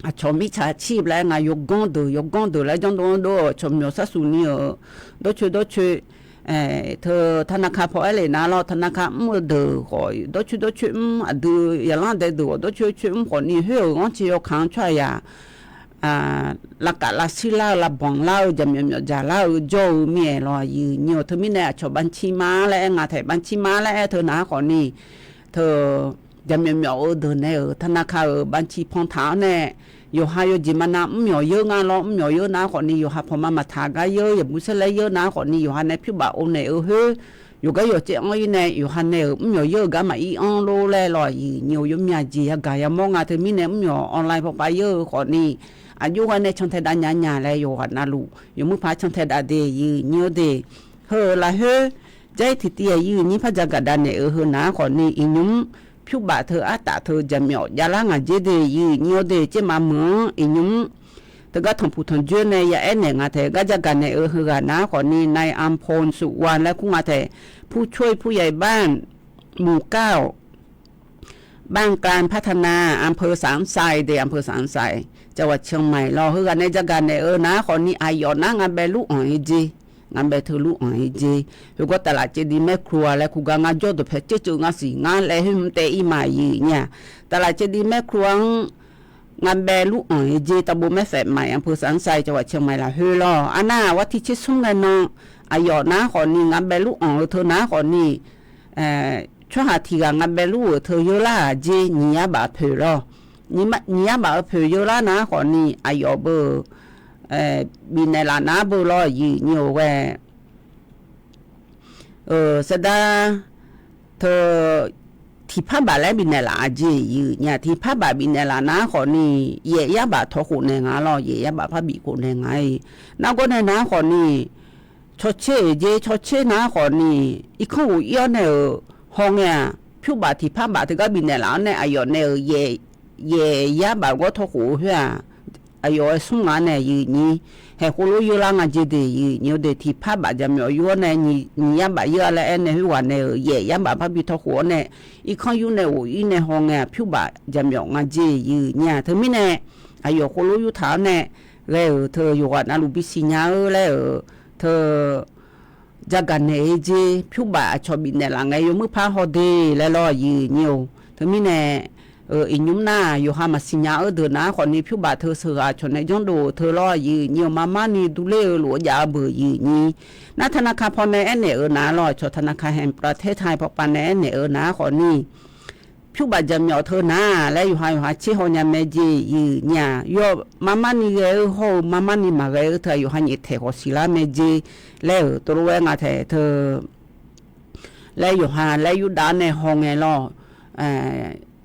aqcawq mirtsaq cir laer nga yawganr deuq yawganr deuq laer janrdov-anr dov-eu aqcawq myawq sharsuq ni-euq dawrcoer dawrcoer, teu tanaqkaq paw aer lef nar lawr, tanaqkaq mr-eu deuq khawf dawrcoer dawrcoer mr, aqdui yaqlanr dae deuq khawf dawrcoer coer mr khawfni, khoer-euq ghanrcae yawkaq-anr tsawrhaqzaq lavkaf lavshir lar-eu lavbanq lar-eu jaqmyawf myawf jaqlar-eu jawr-eu mir-aer lawq aqyuif nyir-awq. Teumirnae aqcawq banqcir ma laer aer nga taef, banqcir ma laer aer teu nar khawfni, teu jaqmyawf myawf-eu deuq nae-euq tanaqkaq-euq banqcir pan taq-awr nae, yawqha yawjeq maqnav mrmyawf yeur nga lawr, mrmyawf yeur nar khawfni yawqha pawqma maqtaq gar yeur yaqbur saerlaer yeur nar khawfni yawqha nae pyurbav ov naeq-eu khoer, yawqgar yawqtsaev anr-ir nae yawqha nae-euq mrmyawf yeur-eu gar maqir anr lor laer lawq aqyuif nyir-awq. Yawmyaq jeq yagaq yamawr nga teumirnae mrmyawf online pawpav yeur-eu khawfni, aqjox ghae nae can tae dav nya nya laer yawqghaq navluf yawmuir paq can tae dav de aqyuif nyir-awr de. Heu-euq lafkhoer, jar-ir tiqtiv aqyuif nyir par jagaq dav naeq-eu heu nar khawfni iqnymr pyurbaf teu artaf teu jaqmyawf javlar ngaq jer de aqyuif nyir-awr de. Tsermaf meuq-anr iqnymr teugar tanqpuq tanqjoer nae ya aer naeq nga taef, gar jagaq naeq-eu heughaq nar khawfni ไนอำเภอสุวรรณ laer kur nga taef, ผู้ช่วยผู้ใหญ่บ้าน หมู่เก้า บ้านกลางพัฒนา อำเภอสามไทร de อำเภอสามไทร จังหวัดเชียงใหม่ lawq. Heughaq nae jagaq naeq-eu nar khawfni aqyawf nar ngaq bae lur anq-ir jer, ngaq bae teu lur anq-ir jer. Khoergar taflaf caevdiv maer kru-a laer kur gar ngar jawr dawqpae ceuv ceuv ngar siq ngar laer khoer mr taev-ir ma aqyuif nyir-aq. Taflaf caevdiv maer kru-anr ngaq bae lur anq-ir jer, ตำบลแม่สายใหม่ อำเภอสามไทร จังหวัดเชียงใหม่ lafkhoer lawq. Arnar-aq วันที่ tsersmr ngae nan aqyawf nar khawfni ngaq bae lur anq-eu teu nar khawfni tsawrhaq tiq ghaq ngaq bae lur-euq teu yeur lar-aq jer nyiq yar baf poeq lawq. Nyiq yar baf-eu poeq yeur lar nar khawfni aqyawf beu bifnaeq laf nar beu lawq aqyuif nyir-awq ghae. Sardar teu tiqpar baf laer bifnaeq laf-aq jeq aqyuif nyir-aq. Tiqpar baf bifnaeq laf nar khawfni yaef yar baf tawq khof naeq nga lawq, yaef yar baf par bif khof naeq nga-ir. Nargawr nae nar khawfni cawtser-euq jer, cawtser nar khawfni irkanr ghof ir-awr nae-euq hawngae-aq, pyurbaf tiqpar baf teugar bifnaeq laf-awr nae aqyawf nae-euq yaef yar baf gawr tawq khof-eu khoer-aq, aqyawf-aer smr nga nae aqyuif nyir haeq khoerlof yeur lar nga jer de aqyuif nyir-awq de. Tiqpar baf jaqmyawf yur-awr nae nyiq yar baf yeur-a laer aer nae khoerghaq nae-euq yaef yar baf par bi tawq khof-awr nae irkanr yur nae ghof ir nae hawngae-aq, pyurbaf jaqmyawf nga jer aqyuif nyir-aq. Teumirnae aqyawf khoerlof yurtaq-awr nae ghae-euq teu yawqghaq navluf bisiq nya-eu laer-euq teu jagaq naeq-eu jer, pyurbaf aqcawq bifnaeq laf ngae yawmuir par haw de laer lawr aqyuif nyir-awq. Teumirnae iqnymr nar yawqha maqsiq nya-eu deuq nar khawfni pyurbaf teu sheuqghaq aqcawq nae janrdov-euq teu lawr aqyuif nyir-awq. Marmarni durler-eu lof-aer jav-eu beuq aqyuif nyir. Nar tanaqkaq paw nae aernaeq-eu nar lawr, aqcawq tanaqkaq haeq plavtaer taq-aer pawpav nae aernaeq-eu nar khawfni pyurbaf jaqmyawf teu nar laer yawqha yawqha tser haw nya mae jer aqyuif nyir-aq. Yawr marmarni ghae-eu hawr-eu marmarni maqghae-eu teu-aq yawqha nyaeftaeq khawf siqlar mae jer laer-euq teulof-aer nga taef teu laer yawqha laer yurdav-awr nae hawngae lawr.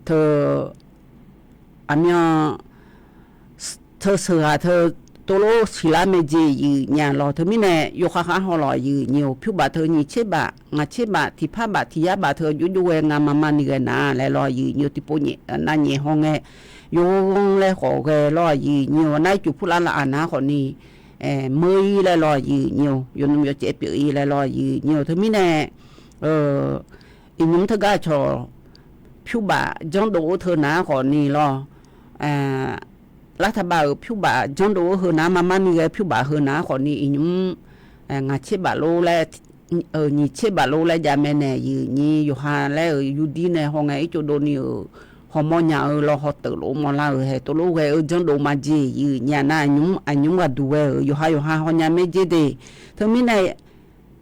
Teu aqmyan teu sheuqghaq teu teulof siqlar mae jer aqyuif nyir-aq lawr. Teumirnae yawqha khar haw lawq aqyuif nyir-awq. Pyurbaf teu nyiq tser baf ngaq tser baf tiqpar baf tiq yar baf teu jov jov ghae nga marmarni ghae nar laer lawr aqyuif nyir-awq. Tiqpov nav nyaef hawngae yawghanr laer khawf ghae lawr aqyuif nyir-awq. Nar ircuf purlav laf-aq nar khawfni meur-ir laer lawr aqyuif nyir-awq. Yawqnymr yawqcaev pyeuf-ir laer lawr aqyuif nyir-awq. Teumirnae iqnymr teugar aqcawq pyurbaf janrdov-eu teu nar khawfni lawr, lartaqbaf-euq pyurbaf janrdov-eu heu nar marmarni ghae pyurbaf heu nar khawfni iqnymr ngaq tser baf lor laer nyiq tser baf lor laer jav mae nae aqyuif nyir. Yawqha laer-euq yurdir nae hawngae ircuf dovni-euq hawmawr nya-eu lawr hawteuq lof mawrlar-euq haeq teulof ghae-eu janrdov ma jer aqyuif nyir-aq. Nar aqnymr aqnymr ghaq duq ghae-euq yawqha yawqha haw nya mae jer de. Teumirnae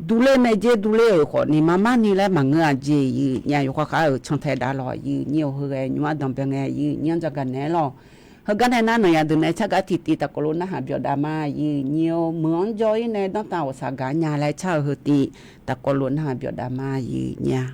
durler mae jer durler-euq khawfni marmarni laer maqngeur-a jer aqyuif nyir-aq. Yawqha khar-euq cantae dav lawq aqyuif nyir-awq. Heughae nymr-anr danqbae ngae aqyuif nyir-anr jagaq naeq-aer lawq. Heugar nae nar nawq yadeuq nae cargaq tiqtiv taqkawv lof narhaq byawf dav ma aqyuif nyir-awq. Meuq-anr jawr-ir nae danrtav ghawqshaq gaq nya laer car-eu heu tiv taqkawv lof narhaq byawf dav ma aqyuif nyir-aq.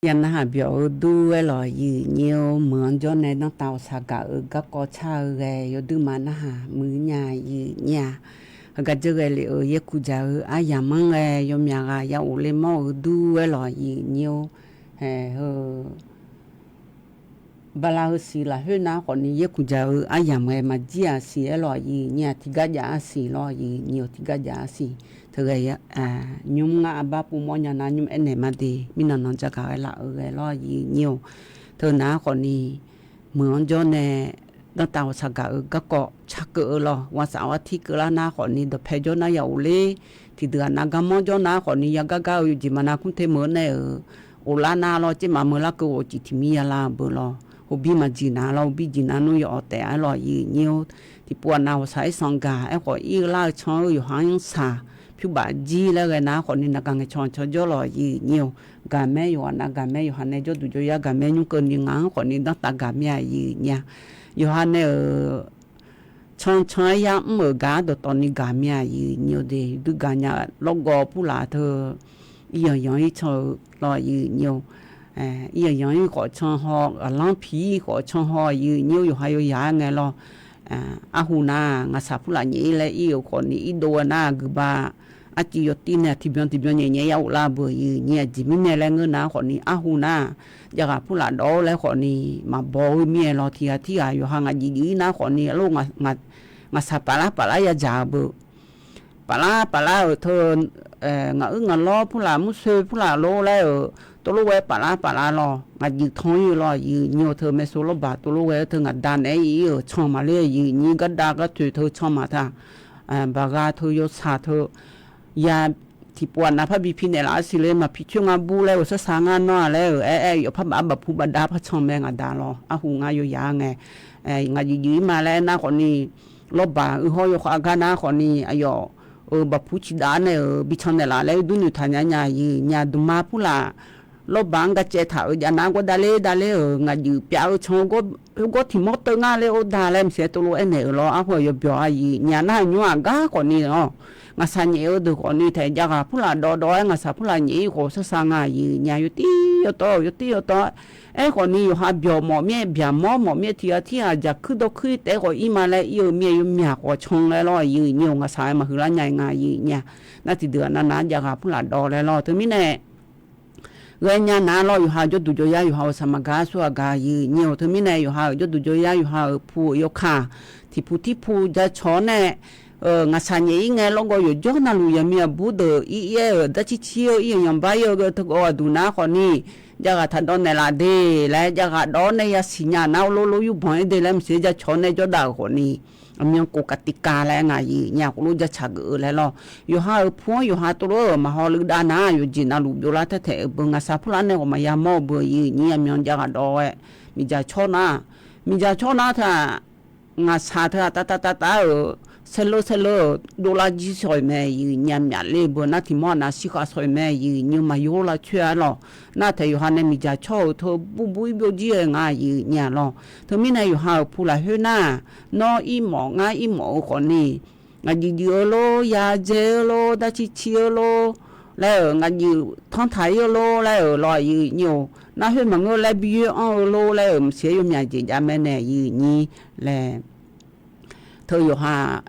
Yar narhaq byawq-eu dur-aer lawq, yif nyir-or. Meuq-anr jawr nae danrtav ghawqshaq gaq-eu garkawv car-eu ghae yawduirma narhaq muiq nya, yif nyir-a. Heugar dzeur ghae lef-euq yaerkuq dzaq-eu aryamq-anr ghae yawmyaq ghaq ya of le mawr-eu dur-aer lawq, yif nyir-or. Haeq heu bala heu siq lafkhoer nar khawfni yaerkuq dzaq-eu aryamq ghae maqjir-aq siq-aer lawq, yif nyir-a. Tiqgar jav-a siq lawq, yif nyir-or. Tiqgar jav-a siq. Teughae nymr ngar arbar pov mawrnya nar nymr aernaeq ma de. Mirnan nan jagaq ghae laf-eu ghae lawq, yif nyir-or. Teu nar khawfni meuq-anr jawr nae danrtav ghawqshaq gaq-eu garkawv carkeuv-eu lawq. Ghawqshaq artir keuvlar nar khawfni dawqpae jawr nar ya of ler. Tiqdeuq-aq nav garmanr jawr nar khawfni yagar gar-eu yawjeq maqnav kmr te meuq-eu nae-euq of lar nar lawr, tser maqmeuq larkeuv ghofcif tiq mir ya lar-eu beu lawr. Hobir maqjeq nar lawr, hobir jeq nar nmr yaw-awq taef-aer lawq, yif nyir-or. Tiqpov-aq nav ghawqshaq irsanq gaq aerkhawf ir-eu lar-eu can-eu yawqha-anr saq pyur baf jir laer ghae nar khawfni naqgaq ngaeqcan can jawr lawq, yif nyir-or. Gaqmaer yawqghaq nav gaqmaer yawqha nae jawrduq jawryar gaqmaer nymr keuvni ngaq-anr khawfni danrtav gaq mir-a, yif nyir-a. Yawqha nae-euq can can-aer yar mr-euq gaq-anr dawqtawvni gaq mir-a, yif nyir-or de. Yawduir gaqnya lawrgawv purlaf teu ir yanqyanq ir can-eu lawq, yif nyir-or. Ir yanqyanq ir khawf can haw, ghaqlanr piq ir khawf can haw, yif nyir-or. Yawqha yawyaq-aer ngae lawr. Arhu nar ngaqshaq purlaf nyaef ir laer ir-euq khawfni irdov-aer nar guiqba arcuiv yawtir nae tiqbyan tiqbyan nyaef nyaef ya of lar beu, yif nyir-a. Aqjeq mirnae laer ngeur nar khawfni arhu nar javghaq purlaf dawv-awr laer khawfni maqbaw-eu mir-aer lawr. Tiqghaq tirghaq yawqha ngaq jif jif ir nar khawfni arlor ngaqshaq paflar paflar yadzaq-eu beu paflar paflar-euq teu, ngaq uir ngaq lawr purlaf mursoe purlaf lor laer-euq tovlof ghae paflar paflar lawr. Ngaq juif tan ir-eu lawr, yif nyir-or. Teu maeqso lawrbaq tovlof ghae-eu teu ngaq da naeq-aer ir-euq can maqler, yif nyir. Gardav gartoeq teu can maqtaq, baqgha teu yawshaq teu ya tiqpov-aq nav parbi pi naeqlaf-a siq le. Maqpi coer ngar bur laer-euq sarsav ngar nawr-a laer-euq aer-aer yawf par baf bafpu bafdav par can mae ngaq da lawr. Arhu ngar yawyaq-a ngae ngaq juif juif ir ma laer aernar khawfni lawrbaq uiqhawr yawkhav gar nar khawfni aqyawf-euq bafpu ciqdav nae-euq bi can naeqlaf laer uir dur noeqtaq nya nya, yif nyir-a. Dmqma purlaf lawrbaq-anr ga caev taq-euq jav nar gawr davler davler-euq ngaq juif pyav-eu can-eu gawr tiq mawr teuv ngar ler-or da laer maqsiq-aer tovlof aernaeq-euq lawr. Arhu-aq yawbyawq-a, yif nyir-a. Nar nymr-aq gar khawfni-awq ngaqshaq nyaef-eu deuq khawfni taef javghaq purlaf dawv dawv-aer ngaqshaq purlaf nyaef ir khawf sarsav nga, yif nyir-a. Yawtir yawtawv yawtir yawtawv-aer khawfni yawqha byawq mawf mir-aer byaqmawr mawf mir-aer tiqghaq tirghaq jaqkuir dawrkuir taef-aer khawf ir ma laer ir-eu mir-aer yawmyaq khawf can laer lawr, yif nyir-or. Ngaqshaq-aer maqhuiqlar nya-eu nga, yif nyir-a. Nar tiqdeuq-aq navnav-anr javghaq purlaf dawv laer lawr. Teumirnae ghaenya nar lawr, yawqha-euq jawrduq jawryar yawqha-euq saqmaqgaq aqsur aqgaq, yif nyir-or. Teumirnae yawqha-euq jawrduq jawryar yawqha-euq pu-euq yawkaq tiqpu tirpu jacawq-awr nae ngaqshaq nyaef ir ngae lawrgawv yawqjawr navluf yaqmiq aqbur deuq ir ir-aer-euq darcir cir-eu ir yanqyanq bar ir-eu teughaq aqduq nar khawfni javghaq taq dawv naeqlaf de laer javghaq dawv-awr nae yasiq nya nar lor lor yurbanq ir de laer maqsiq jacawq-awr nae jawrdav-euq khawfni aqmyan kof kaqtiv kav laer ngaq yif nyir-a. Khof lor jacaq geuf-eu laer lawr. Yawqha-euq pu-anr yawqha tov lof-aer-euq maqhaw luiv dav nar yawqjeq navluf byovlar taer taeq-euq beu ngaqshaq purlaf nae ghawq maqya mawr-eu beu, yif nyir-a. Aqmyan javghaq dawv-aer miqdzaq cawr nar, miqdzaq cawr nar teu-aq ngaqshaq teu-aq tav tav tav tav-euq saerleur saerleur-euq dovlar jir shawq-iq mae, yif nyir-a. Myafler-eu beu nar tiq mawr aqnav shirkhav shawq-iq mae, yif nyir-a. Maqyor lar coer-a lawq. Nar taeq yawqha nae miqdzaq cawr-euq teu bur bur ir byov jir-eu nga, yif nyir-a lawr. Teumirnae yawqha-euq pu lafkhoer nar nawr ir mawf ngar ir mawf-eu khawfni ngaq juif juif-eu lor, ya dzae-eu lor, darcir cir-eu lor laer-euq ngaq juif tanr taq ir-eu lor laer-euq lawr, yif nyir-or. Nar khoer maqngeur laer bi yoer anr-eu lor laer-euq maqsiq-aer yawmyaq jeq jav mae nae, yif nyir laer. Teu yawqha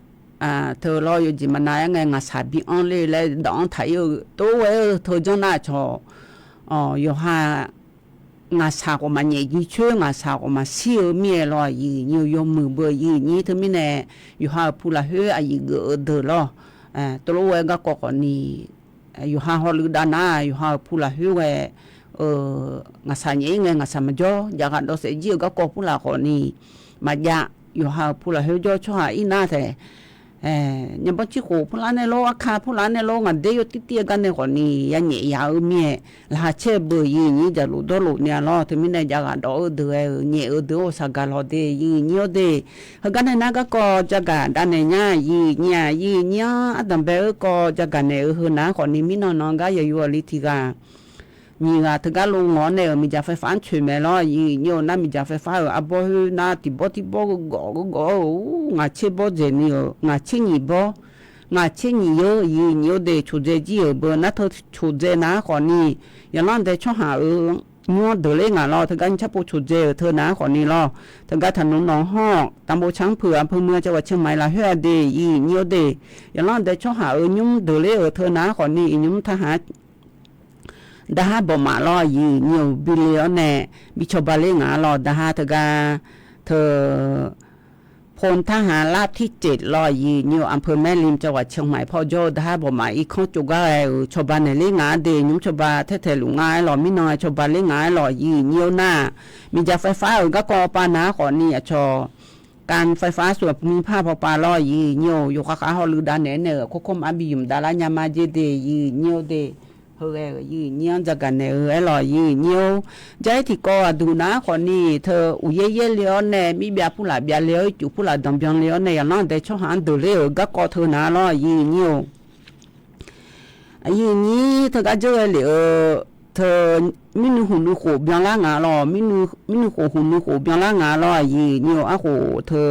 teu lawr yawjeq maqnav-aer ngae ngaqshaq bi anr ler laer dawq-anr taq ir-eu tov ghae-eu teu janr nar cawq yawqha ngaqshaq khawf maqnyaef jir coer ngaqshaq khawf maqshir-eu mir-aer lawr, yif nyir-or. Yawmuiq beu, yif nyir. Teumirnae yawqha-euq pu lafkhoer aqyuif geuf-eu deuq lawr, tov lof ghae-eu garkawv khawfni yawqha hawluiv dav nar yawqha-euq pu lafkhoer ghae ngaqshaq nyaef ir ngae ngaqshaq maqjawr javghaq dawv saef jir-euq garkawv purlaf khawfni maqjav. Yawqha-euq pu lafkhoer jawr tsawrhaq ir nar taef nyabanr cirkhof purlaf nae lor, arka purlaf nae lor, ngaq der yawtir tir-eu gar nae khawfni ya nyaef yaf-eu mir-aer laqkhaq caer-eu beu, yif nyir. Jaqlof dawrlof ni-a lawr. Teumirnae javghaq dawv-eu deuq-aer-euq nyaef-eu deuq-anr ghawqshaq gaq lawq de, yif nyir-awr de. Heugar nae nar garkawv jagaq dav naeq nya, yif nyir-a. Yif nyir-anr ardanqbae-eu kawv jagaq naeq-eu heu nar khawfni mirnan nan gar yaqyo aqli tiq ghaq nyiq ghaq teugar lo ngawq-awr nae-euq miqdzaq faefar-anr coeq mae lawr, yif nyir-or. Nar miqdzaq faefar-euq arbawr khoer nar tiqbawr tiqbawr gheugawf gheugawf-eu ngaq tser bawr dzaeq ni-euq ngaq tser nyiq bawr, ngaq tser nyiq yeur, yif nyir-awr de. Coqdzae jir-euq beu nar teu coqdzae nar khawfni yaqlanr dae tsawrhaq-euq nymr-anr deuqler ngaq lawr. Teugar nymr carpov coqdzae-euq teu naq-anr khawfni lawr. Teugar taqnmr nawq hawr, tanqbo tsaq-anr peuq-aq, peuq muiq-a cawq ghaq ciqmaiq lafkhoer-a de, yir nyiq-awr de. Yaqlanr dae tsawrhaq-euq nymr deuqler-euq teu naq-anr khawfni iqnymr taq haq daqhar bawqmaf lawr, yir nyiq-awr bi le-awr nae bi cawba ler ngaq-a lawr. Daqhar teugar teu Pon tarhaq lar tirceq lawr, yir nyiq-awr อำเภอแม่ริม จังหวัดเชียงใหม่ paw jawr-eu daqhar bawqmaf irkanr tsovgar ghae-euq cawba naeq ler ngaq-a de. Nymr cawba taer taeq luf ngar-aer lawr, mirnan cawba ler ngaq-aer lawr, yir nyiq-awr nar, miqdzaq ไฟฟ้า-euq garkawv pav naq-anr khawfni aqcawq การไฟฟ้าส่วนภูมิภาค paw pav lawr, yir nyiq-awr yawkhav khav hawluiv dav naeq-aer naeq-euq ควบคุม arbi yumq davlar nya ma jeq de, yir nyiq-awr de. Heughae-euq yir nyiq-anr jagaq naeq-eu aer lawr, yir nyiq-awr. Jar-ir tiqkawv aqduq naq-anr khawfni teu uqyaer yaerle-awr nae mirbyav purlaf byavle-awr ircuf purlaf danqbyan le-awr nae yaqlanr dae tsawrhaq-anr deuqler-euq garkawv teu naq lawr, yir nyiq-awr. Yir nyiq teugar dzeur ghae lef-eu teu mirnuiv huq nuiv khof byanlar ngaq lawr, mirnuiv khof huq nuiv khof byanlar ngaq lawr, yir nyiq-awr arkhof teu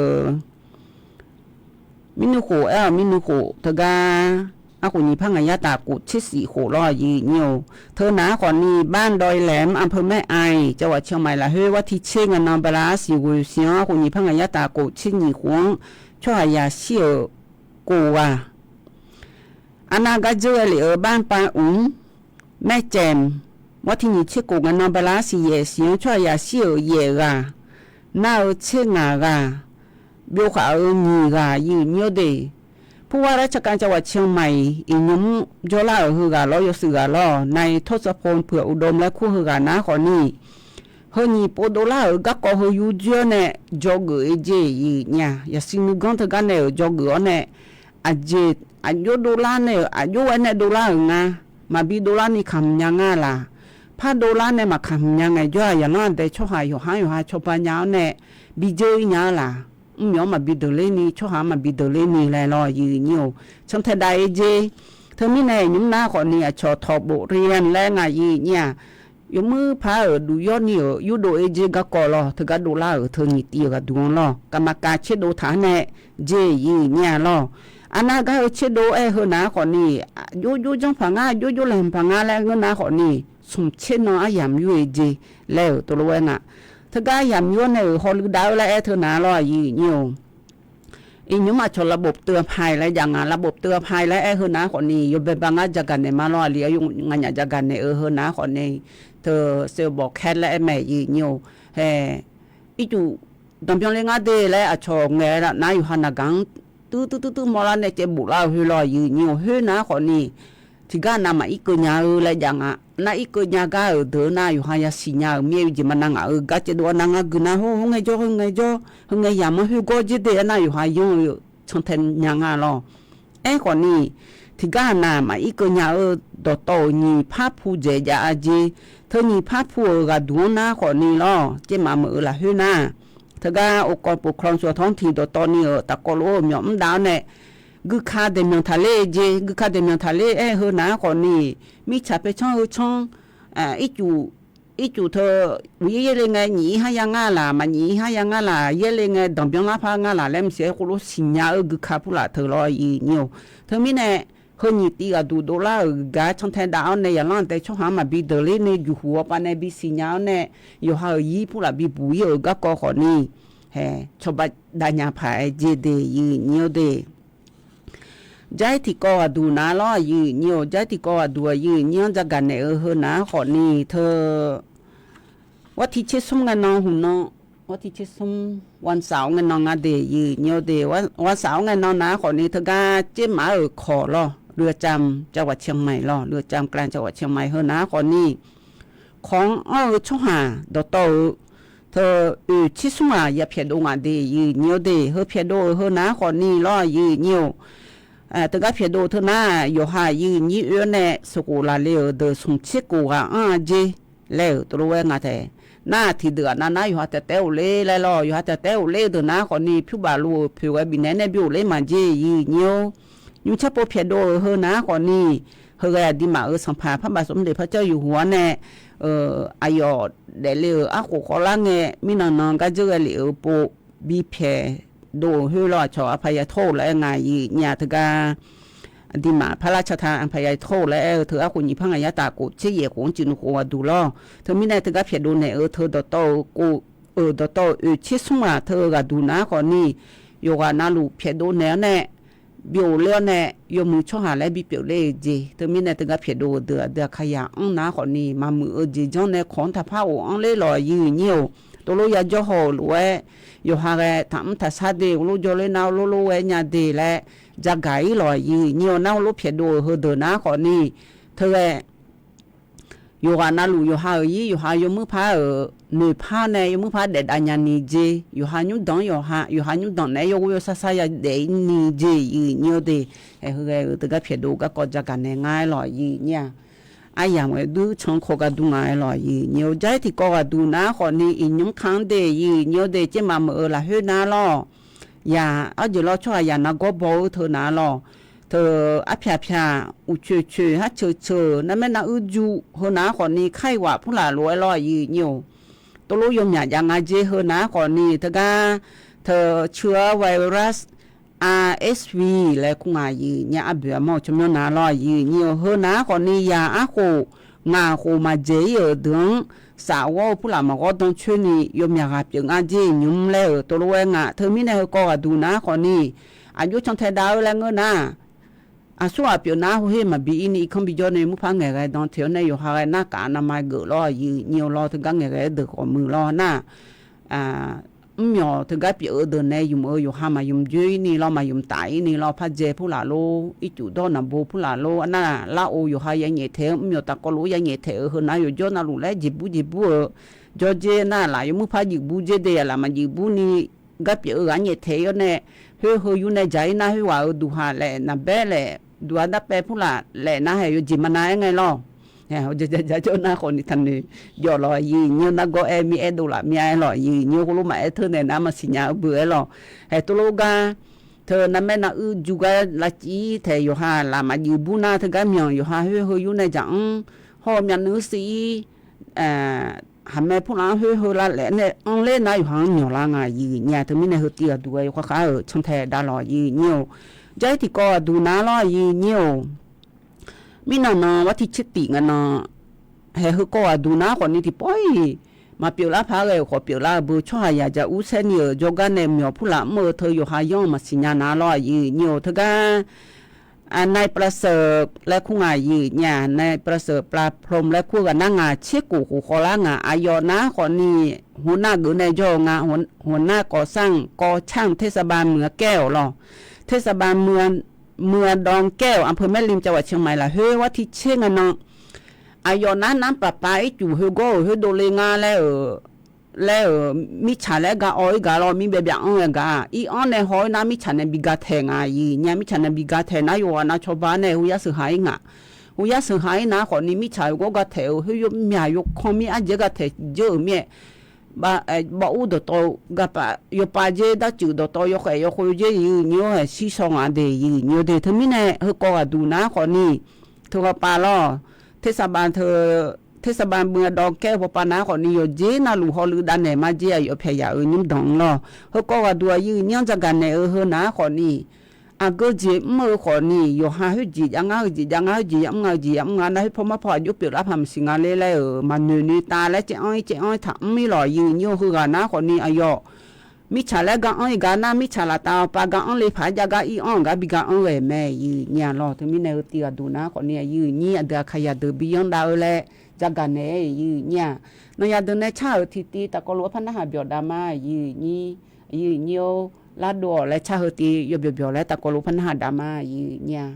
mirnuiv khof aer-awq, mirnuiv khof teugar arkhof nyiq par ngaq yar taf khof tser shif khof lawr, yir nyiq-awr. Teu naq-anr khawfni บ้านดอยแหลม อำเภอแม่อาย จังหวัดเชียงใหม่ lafkhoer วันที่ tser ngae nan bala arsiq ghoe siq-anr arkhof nyiq par ngaq yar taf khof tser nyiq khof-anr tsawrhaq yaqshir-euq kof ghaq Arnav gar dzeur ghae lef-euq บ้านปายอุ๋ง แม่แจ่ม วันที่ nyiq tser khof ngae nan bala arsiq yaef siq-anr tsawrhaq yaqshir-euq yaef ghaq, nar-eu tser ngaq ghaq, byov khaf-eu nyiq ghaq, yir nyiq-awr de. ผู้ว่าราชการจังหวัดเชียงใหม่ iqnymr jawrlar-euq heughaq lawr, yawshuif ghaq lawr, นายทศพล เผือกอุดม laer kur heughaq naq-anr khawfni, heu nyiq pov dovlar-euq garkawv heu yurdzoer-awr nae dzawgeuf-eu jeq, yir nyiq-aq, yaqsiq nuiganr teugar nae-euq dzawgeuf-awr nae, aqjeq aqjox dovlar nae-euq aqjox-aer nae dovlar-euq nga. Maqbi dovlar ni kamq nya nga laq. Par dovlar nae maqkamq nya ngaejawr-aq, yaqlanr dae tsawrhaq yawqha-anr yawqha cawba nya-awr nae bi dzeur-ir nya-eu laq. Mrmyawf-anr maqbi deuqler ni, tsawrhaq-anr maqbi deuqler ni laer lawr, yir nyiq-awr. Cantae dav-eu jeq. Teumirnae nymr nar khawfni aqcawq ถอดบทเรียน laer ngaq, yir nyiq-aq, yawmuir par-euq duq yawr ni-euq yurdov-eu jeq garkawv lawr, teugar dovlar-euq teu nyiq tiv-eu ghaqduq-anr lawr, กรรมการ tserdov taq-anr nae jeq, yir nyiq-aq lawr. Arnav gar-eu tserdov-aer heu naq-anr khawfni, aqjox jox janr paq ngar, aqjox jox laeqhmq paq ngar laer ngeur nar khawfni, smq tser nan aryamq yur-eu jeq laer-euq tov lof-aer nga. Teugar aryamq yur-awr nae-euq hawluiv dav-eu laer aer teu naq lawr, yir nyiq-awr. Iqnymr aqcawq ระบบเตือนภัย laer jav nga, ระบบเตือนภัย laer aer heu naq-anr khawfni yawbae ba ngar jagaq naeq ma lawr, aqli-aer yawqnga nyaf jagaq naeq-eu heu naq-anr khawfni, teu เซลล์บอกแคท laer aer mae, yir nyiq-awr. Hae, ircuf danqbyan le ngar de laer aqcawq ngaeq-aer nar yawqha naq gaq-anr tuir tuir tuir tuir mawrlar nae caev boflar-eu khoer lawr, yir nyiq-awr. Khoer naq-anr khawfni, tiqgar navmaqir keuv nya-eu laer jav nga. Nar ir keuv nya gar-euq deuq-eu nar yawqha yasiq nya-euq mir-aer jeq maqnav ngaq-euq gar caevdov-a nar ngar gui nar, hawr-eu ngaejawr, heu ngaejawr, heu ngae yamq-anr khoergawr jir de-aer nar yawqha yanr-eu cantae nya nga lawr. Aerkhawfni, tiqgar navmaqir keuv nya-eu dawqtawv-euq nyiq par pu dzaeq jav-a jeq. Teu nyiq par pu-euq ghaqduq-anr nar khawfni lawr, caevmaf meuq-eu lafkhoer nar, teugar องค์กรปกครองส่วนท้องถิ่น dawqtawv ni-euq tafkawv lof-aer-euq myawf mr dav-awr nae, guika daeqmyanq taqler-eu jeq, guika daeqmyanq taqler-aer heu naq-anr khawfni, mirtsaq paertsanr heu tsanr, ircuf ircuf teu uqyaer yaerle ngae nyiq ir har ya ngar laq, maqnyiq ir har ya ngar laq, yaerle ngae danqbyan lar par ngar laq laer maqsiq-aer khoerlof siqnya-eu guika purlaf teu lawr, yir nyiq-awr. Teumirnae, heu nyiq tiv ghaqduq dovlar-euq gar cantae dav-awr nae yaqlanr dae tsawrhaq-anr maqbi deuqler ni juqhuq-awr pav nae bisiq nya-awr nae, yawqha-euq yir purlaf bibuq ir-euq garkawv khawfni, hae, cawba dav nya paq-aer jeq de, yir nyiq-awr de. Jar-ir tiqkawv ghaqduq naq lawr, yir nyiq-awr. Jar-ir tiqkawv ghaqduq-aq, yir nyiq-anr jagaq naeq-eu heu naq-anr khawfni teu, วันที่ tsersmr ngae nan huq nan, วันที่ tsersmr, วันเสาร์ ngae nan nga de, yir nyiq-awr de, วันเสาร์ ngae nan naq-anr khawfni teugar caermaf-euq kawq lawr, เรือนจำ จังหวัดเชียงใหม่ lawr, เรือนจำกลาง จังหวัดเชียงใหม่ heu naq-anr khawfni, kawq-anr anr-eu tsawrhaq dawqtawv-euq teu oeq tsersmr-aq ya pyaeqdov ngaq de, yir nyiq-awr de, heu pyaeqdov-euq heu naq-anr khawfni lawr, yir nyiq-awr. Teugar pyaeqdov teu nar, yawqha yir nyiq oe-awr nae sheuqkhof laqle-euq deuq smq tser kof ghaq anr-a jeq laer-euq tov lof-aer nga taef. Nar tiqdeuq-aq navnar yawqha taef taef-aer ghofler laer lawr, yawqha taef taef-aer ghofler-eu deuq naq-anr khawfni pyur baf luf-euq poeq ghae bifnaeq nae bi ghofler maqjeq, yir nyiq-awr. Nymr tser pov pyaeqdov-euq heu naq-anr khawfni, heughae aqduimaf-euq sanqpaq parbaf safmr deuq par caer yuf huq-awr nae, aqyawf daefle-euq arkhof khawvlar ngae mirnan nan gar dzeur ghae lef-euq pov bi pyaeqdov-euq khoer lawr, aqcawq aqpaq ya tawr-euq laer nga, yir nyiq-aq teugar aqduimaf parlar cata anqpaq ya tawr-eu laer aer-eu teu arkhof nyiq par ngaq yar taf khof tser yaef khof-anr cuif nuq khof ghaqduq lawr. Teumirnae teugar pyaeqdov naeq-eu teu dawqtawv-eu khof-euq dawqtawv-euq oeq tser smr ghaq teu-eu ghaqduq nar khawfni, yawqghaq navluf pyaeqdov naeq-awr nae, byov ler-awr nae, yawmuiq tsawrhaq laer bipyeuf ler-eu jeq. Teumirnae teugar pyaeqdov-euq deuq aqdui Aqkaqyaq-anr nar khawfni, maqmuiq-eu jeq janr nae kawq-anr taqpar of-anr ler lawq, aqyuif aqnyir-or. Tov lof yajawr haw-euq lof-aer, yawqha ghae taqmr taqshar de, ghov lof jawr ler nar-awr lor lor-aer nya de laer, jagaeq-ir lawq, aqyuif aqnyir-or. Nar ghov lof pyaeqdov-euq heudeuq nar khawfni, teughae yawqghaq navluf yawqha-euq ir, yawqha yawmuir par-euq noeqpar nae yawmuir par daef dav nya ni jeq, yawqha nymrdanq-anr yawqha, yawqha nymrdanq naeq-aer yawghov yawsar sar ya daef-ir ni jeq, aqyuif aqnyir-or de. Aer, heughaq-euq teugar pyaeqdov garkawv jagaeq naeq nga-aer lawq, aqyuif aqnyir-aq. Aryamq ghae duir can kawv gar dur nga-aer lawq, aqyuif aqnyir-or. Jar-ir tiqkawv ghaqduq nar khawfni, iqnymr ka-anr de, aqyuif aqnyir-or de, tsermaf meuq-eu lafkhoer nar lawr. Yaq, arjeuq lawr tsawrhaq yaq nargawr baw-eu teu nar lawr. Teu arpyaq pyaq, uqcoeq coeq, harceuq ceuq, narmaer naruir ju, heu nar khawfni, kar-iq waf purlaf lof-aer lawr, aqyuif aqnyir-or. Tov lof yawmyaq jav nga jer heu nar khawfni, teugar teu ceu-awr virus, R S V laer kur nga, aqyuif aqnyir-aq. Arboeq armawr-eu tsawrmyanr nar lawr, aqyuif aqnyir-or. Heu nar khawfni, yaq arkhof ngaq khof maqdzaeq-ir-euq deuq-anr, safghawr-eu purlaf maqghawr dan coer ni yawmyaq ghaq pyeuf nga jer nymr laer-euq tov lof-aer nga. Teumirnae heukawv ghaqduq nar khawfni, aqjox cantae dav-eu laer ngeur nar, aqsur ghaq pyeuf nar, heuher maqbi ir ni irkanr bijawr nae muir par ngaeqghae dan teq-awr nae yawqha ghae narkaf navma geuf lawr, aqyuif aqnyir-or. Lawr teugar ngaeqghae-aer deuq ghawqmuiq lawr nar, mrmyawq teugar pyeuf-eu deuq nae ymq-eu yawqha maqymq joer-ir ni lawr, maqymq taf-ir ni lawr, pardzae purlaf lor, ircuf dawr naqbo purlaf lor, arnar lar-or yawqha ya nyaef taeq-eu, mrmyawq tafkawv lof-aer ya nyaef taeq-euq heu nar yawqjawr navluf laer jeqbur jeqbur-eu jawr jer nar, laf yawmuir par juif bur jer de, aqlaf maqjuif bur ni gar pyeuf-eu ghaq nyaef taeq-ir-awr nae, khoer heu yur nae dzaq-ir nar, khoerghaq-euq duqhaq laef naqbaer laef, duqhaq darpaev purlaf laef nar haeq yawjeq maqnav-aer ngae lawr. Jajajajawr nar khawfni taqnoeq jawf lawq, aqyuif aqnyir-or. Nargawr aer mir aer dov laf mir-aer lawq, aqyuif aqnyir-or. Khoerlof maqaer teu naeq nar maqsiq nya-eu beu-aer lawq. Haeq tov lof gar, teu narmaer naruir ju gar lavciv-ir taeq yawqha laf maqjuif bur nar, teugar myanq yawqha khoer heu yur nae dzaq-anr, hawr-eu myavnuiv-anr siv-ir, haqmae purlaf-anr khoer heu lavlaef nae anr ler nar yawqha-anr myawq lar nga, aqyuif aqnyir-aq. Teumirnae heu tiv ghaqduq ghae yawkhav khar-euq cantae dav lawq, aqyuif aqnyir-or. Jar-ir tiqkawv ghaqduq nar lawr, aqyuif aqnyir-or. Mirnan nan war tiv tser tif nga nan, haeq heukawv ghaqduq nar khawfni tiqpawf-iq maqpyeuf lar paq-aer ghae-euq khawf pyeuf lar-eu beu, tsawrhaq yaq jaq ur saer ni-euq jawrgar nae myawq purlaf mr-eu teu yawqha yanr-eu maqsiq nya nar lawr, aqyuif aqnyir-or. Teugar นายประเสริฐ laer kur nga, aqyuif aqnyir-aq. นายประเสริฐ ปลาพรหม laer kur-eu ghaq nar ngaq tser kof khof khawv lar ngaq, aqyawf nar khawfni หัวหน้า geuf nae jawr-eu nga, หัวหน้าก่อสร้าง กอช่าง เทศบาลเมืองแก้ว lawr. เทศบาลเมือง เมืองดอนแก้ว อำเภอแม่ริม จังหวัดเชียงใหม่ lafkhoer war tiv tser nga nan, aqyawf nar nar paqpav ircuf khoergawr-euq khoerdov le nga laer-euq laer-euq mirtsaq laer gar awv-ir gaq lawr, mir byav byav anr ghae gaq-a. Ir anr nae haw-ir nar mirtsaq nae bi ga taeq nga, aqyuif aqnyir-aq. Mirtsaq nae bi ga taeq nar yawqghaq nav cawba nae hoyar sheuq ha-ir ngaq. Hoyar sheuq ha-ir nar khawfni mirtsaq yawqghaq gar taeq-euq khoer yawmyaq yawkan mir arjeq gar taeq dzeur-euq mir-aer, bav ur dawqtawv, yawpav dzer darcuif dawqtawv yawkhaef yawkhoe dzer, aqyuif aqnyir-or, haeq shir shaw ngaq de, aqyuif aqnyir-or de. Teumirnae heukawv ghaqduq nar khawfni, teu ghaq pav lawr, เทศบาล teu เทศบาลเมืองดอนแก้ว bawpav nar khawfni yawqjeq navluf hawluiv dav naeq ma jer, aqyawf pyaq yaf-euq nymrdanq-anr lawr. Heukawv ghaqduq aqyuif aqnyir-anr jagaq naeq-eu heu nar khawfni, aqgeu jeq mr-eu khawfni, yawqha khoerjeq jav ngar, heu jeq jav ngar, khoerjeq yamr nga, heu jeq yamr nga nar, khoer paw mar paw aqjox pyeuflar paq maqsiq nga ler laer-euq maqnoeq noeq tav laer caev anr-ir caev anr-ir taq mr-ir lawq, aqyuif aqnyir-or. Heughaq nar khawfni aqyawf mirtsaq laer gar anr-ir gaq nar, mirtsaq laftav pav gar anr le paq-aer jav gar ir anr-euq gar bi gar anr ghae mae, aqyuif aqnyir-aq lawr. Teumirnae heu tiv ghaqduq nar khawfni aqyuif aqnyir, aqdui Aqkaqyaq deuq bi yanr dav-eu laer jagaq naeq-aer, aqyuif aqnyir-aq. Nanyaf deuq nae car-euq tiqtiv taf kawv lof-aer par narhaq byawq dav ma, aqyuif aqnyir, aqyuif aqnyir-or. Lardov-awq laer car heu tiv yawbyawq byawq laer taf kawv lof-aer par narhaq dav ma, aqyuif aqnyir-aq.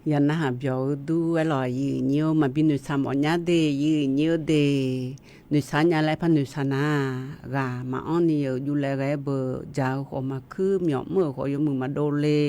Yaqnarhaq byawq-eu dur aerlawq, aqyuif aqnyir-or, maqbi noeqshaq mawf nya de, aqyuif aqnyir-or de. Noeqshaq nya laer par noeqshaq nar, ghaq maqanr ni-euq juvlae ghae-aer beuq dzaq-eu khawf maqkuir, myawf mr-euq khawf yawmuiq maqdov le.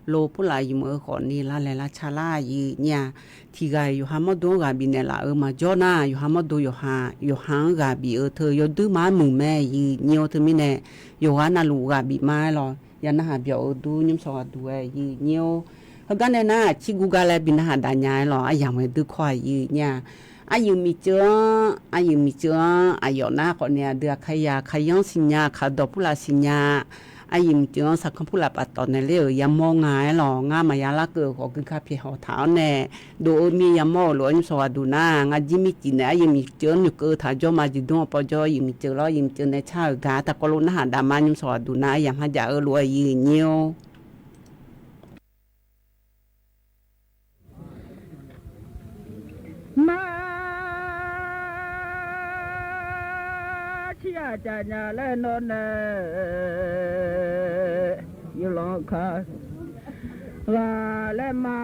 Lo purlaf yumq-eu khawf ni lavlaeq lavca lar, aqyuif aqnyir-aq. Tiqghaq-iq yawqha mawrdo-anr ghaq bifnaeq laf-euq maqjawr nar, yawqha mawrdo yawqha, yawqha-anr ghaq bif-eu teu yawduir maqmuiq mae, aqyuif aqnyir-or. Teumirnae yawqghaq navluf ghaq bif ma aerlawq. Yaqnarhaq byawq-eu dur nymrshawq ghaq duq-aer, aqyuif aqnyir-or. Heugar nae nar, aqcir gurgar laer bi narhaq dav nya aerlawq, aryamq ghae dur kawr, aqyuif aqnyir-aq. Aryuif miqceuv-anr, aryuif miqceuv-anr aqyawf nar khawf ni aqdui aqkaqyaq aqkaqyanr siqnya, aqkaq dawq purlaf siqnya. Aryuif miqceuv-anr saqkanr purlaf paftawf naeq ler-euq yamawr nga aerlawq, ngar maqya larkeuv-euq khawf guika pyaeqhaw taq-awr nae, dov-eu mir yamawr-euq lof-aer nymrshawq ghaq duq nar, ngar jir mircif nae aryuif miqceuv-anr noeqkeuv taq jawr ma, jeqdmr-anr pawjawr, aryuif miqceuv lawr, aryuif miqceuv nae car-euq gaq-aer taqkawv lof narhaq dav ma, nymrshawq ghaq duq nar aryamq ha jaf-eu lof-aer, aqyuif aqnyir-or. Mar, tirghaq caf nya laer nawr nae, yawlanr ka ghaq laer ma.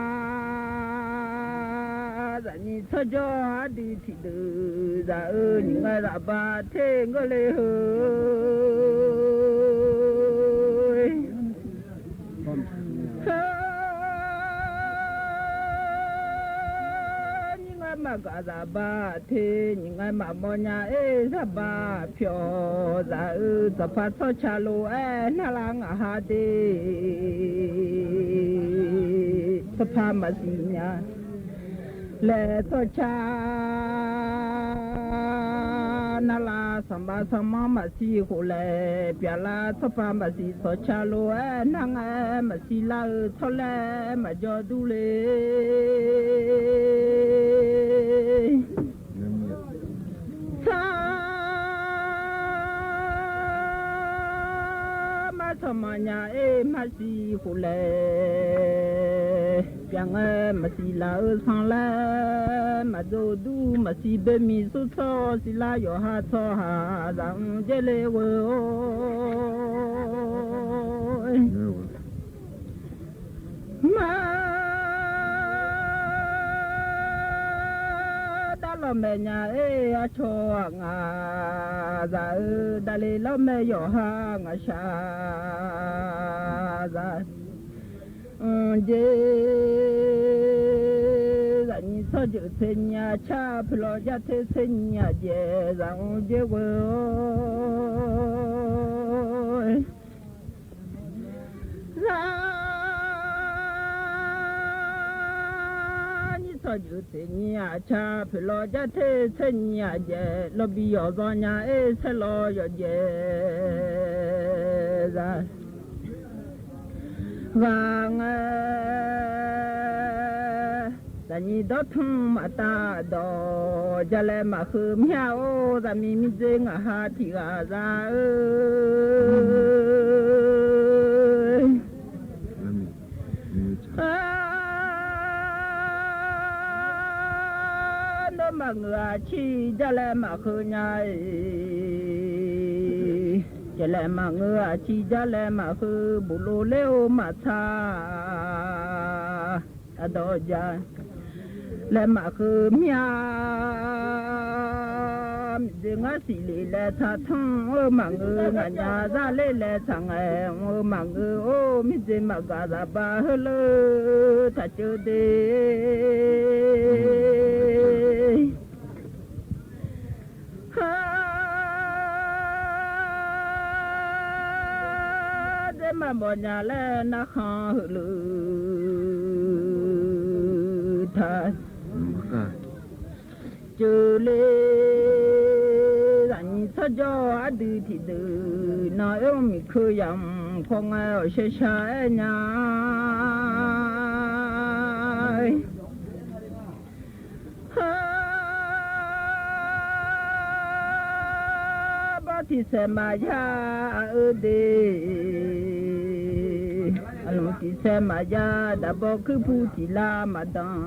Zaqnyiq tsawrjawr ardui tiqdeuq zaq-eu, nyiq ngae zaqba ter ngeur le heu. Nyiq ngae maqgaq zaqba ter, nyiq ngae maqmawr nya-ir zaqba pyawq zaq-eu, tsawqpaq tsawrca lof-aer narlar ngaq ha de. Tsawrpaq maqsiq nya laer tsawrca narlar, sanqbav sanqmanr maqsiq khof laer pyaqlar, tsawrpaq maqsiq tsawrca lof-aer nar ngae maqsiq lar-eu tsawrlaer maqjawr dur le. Sar mar sanqmanr nya-ir maqsiq khof laer, pyaq ngae maqsiq lar-eu sanqlaer maqjawr dur, maqsiq boermiq surtsawr siqlar yawqha tsawrhaq zaq-anr jaerle ghoe-or. Mar dar lawr maeq nya-ir aqcawq-aq ngaq zaq-eu, daqle lawr maeq yawqha ngaqshaq zaq. Mqjeq zaqnyiq tsawrjeuq tser nyiq aqcar, poeqlawq jar ter tser nyiq aqjaeq zaq-anr jaerghoe-or. Zaqnyiq tsawrjeuq tser nyiq aqcar, poeqlawq jar ter tser nyiq aqjaeq, lawbi yawqzawr nya-ir saerlawq yawqjaeq zaq. Ghaq ngae zaqnyiq dawrtmq maqtav dawq, jalaer maqheuq mya-or, zaqmiq miqdzer ngaq ha tiq ghaq za-eu. Nar maqngeur-aq ciq jalaer maqheuq nya-ir, jalaer maqngeur-aq ciq jalaer maqheuq, boflov ler-eu maqtsaq ardawq ja laer maqheuq mya. Miqdzer ngar siqle laer tsaq tanq-eu maqngeur, ngaqnya zar ler laer tsaq ngae mr-eu maqngeur-or, miqdzer maqgaq zaqba heulof taqceuv de. Har dzer maqmawf nya laer narkhan heulof taq ceuv le. Zaqnyiq tsawrjawr ardui tiqdeuq nan, oermr miqkeuv yamq khawf ngae awqshaer shar-aer nya. Har bawr tiq saeq maqya aq-eu de, aqlmq tiq saeq maqya daqbawr kuirpu tiq lar maqdanq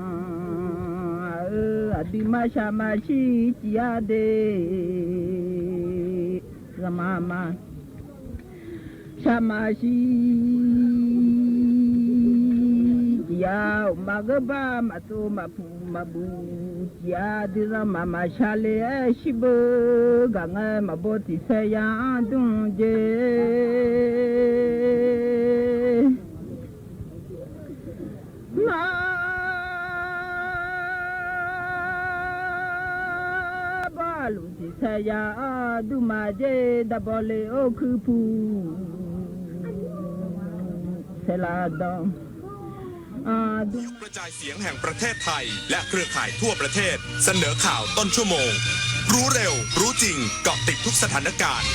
aq-eu, aqdui marshaq maqshir ciq-a de. Zaqmar ma shaq maqshir ciq Aqmaf gheurbar maqtsov maqpuq maqbuq tiq-a, duizanq maqmaq shar le-aer shir beu gaq ngae maqbaw tiq saer ya-anr dmr jer. Nar bawluf tiq saer ya-anr dmr ma jer, daqbaw le-or kuirpuq saerlar danr. กระจายเสียงแห่งประเทศไทย และเครือข่ายทั่วประเทศ เสนอข่าวต้นชั่วโมง รู้เร็ว รู้จริง เกาะติดทุกสถานการณ์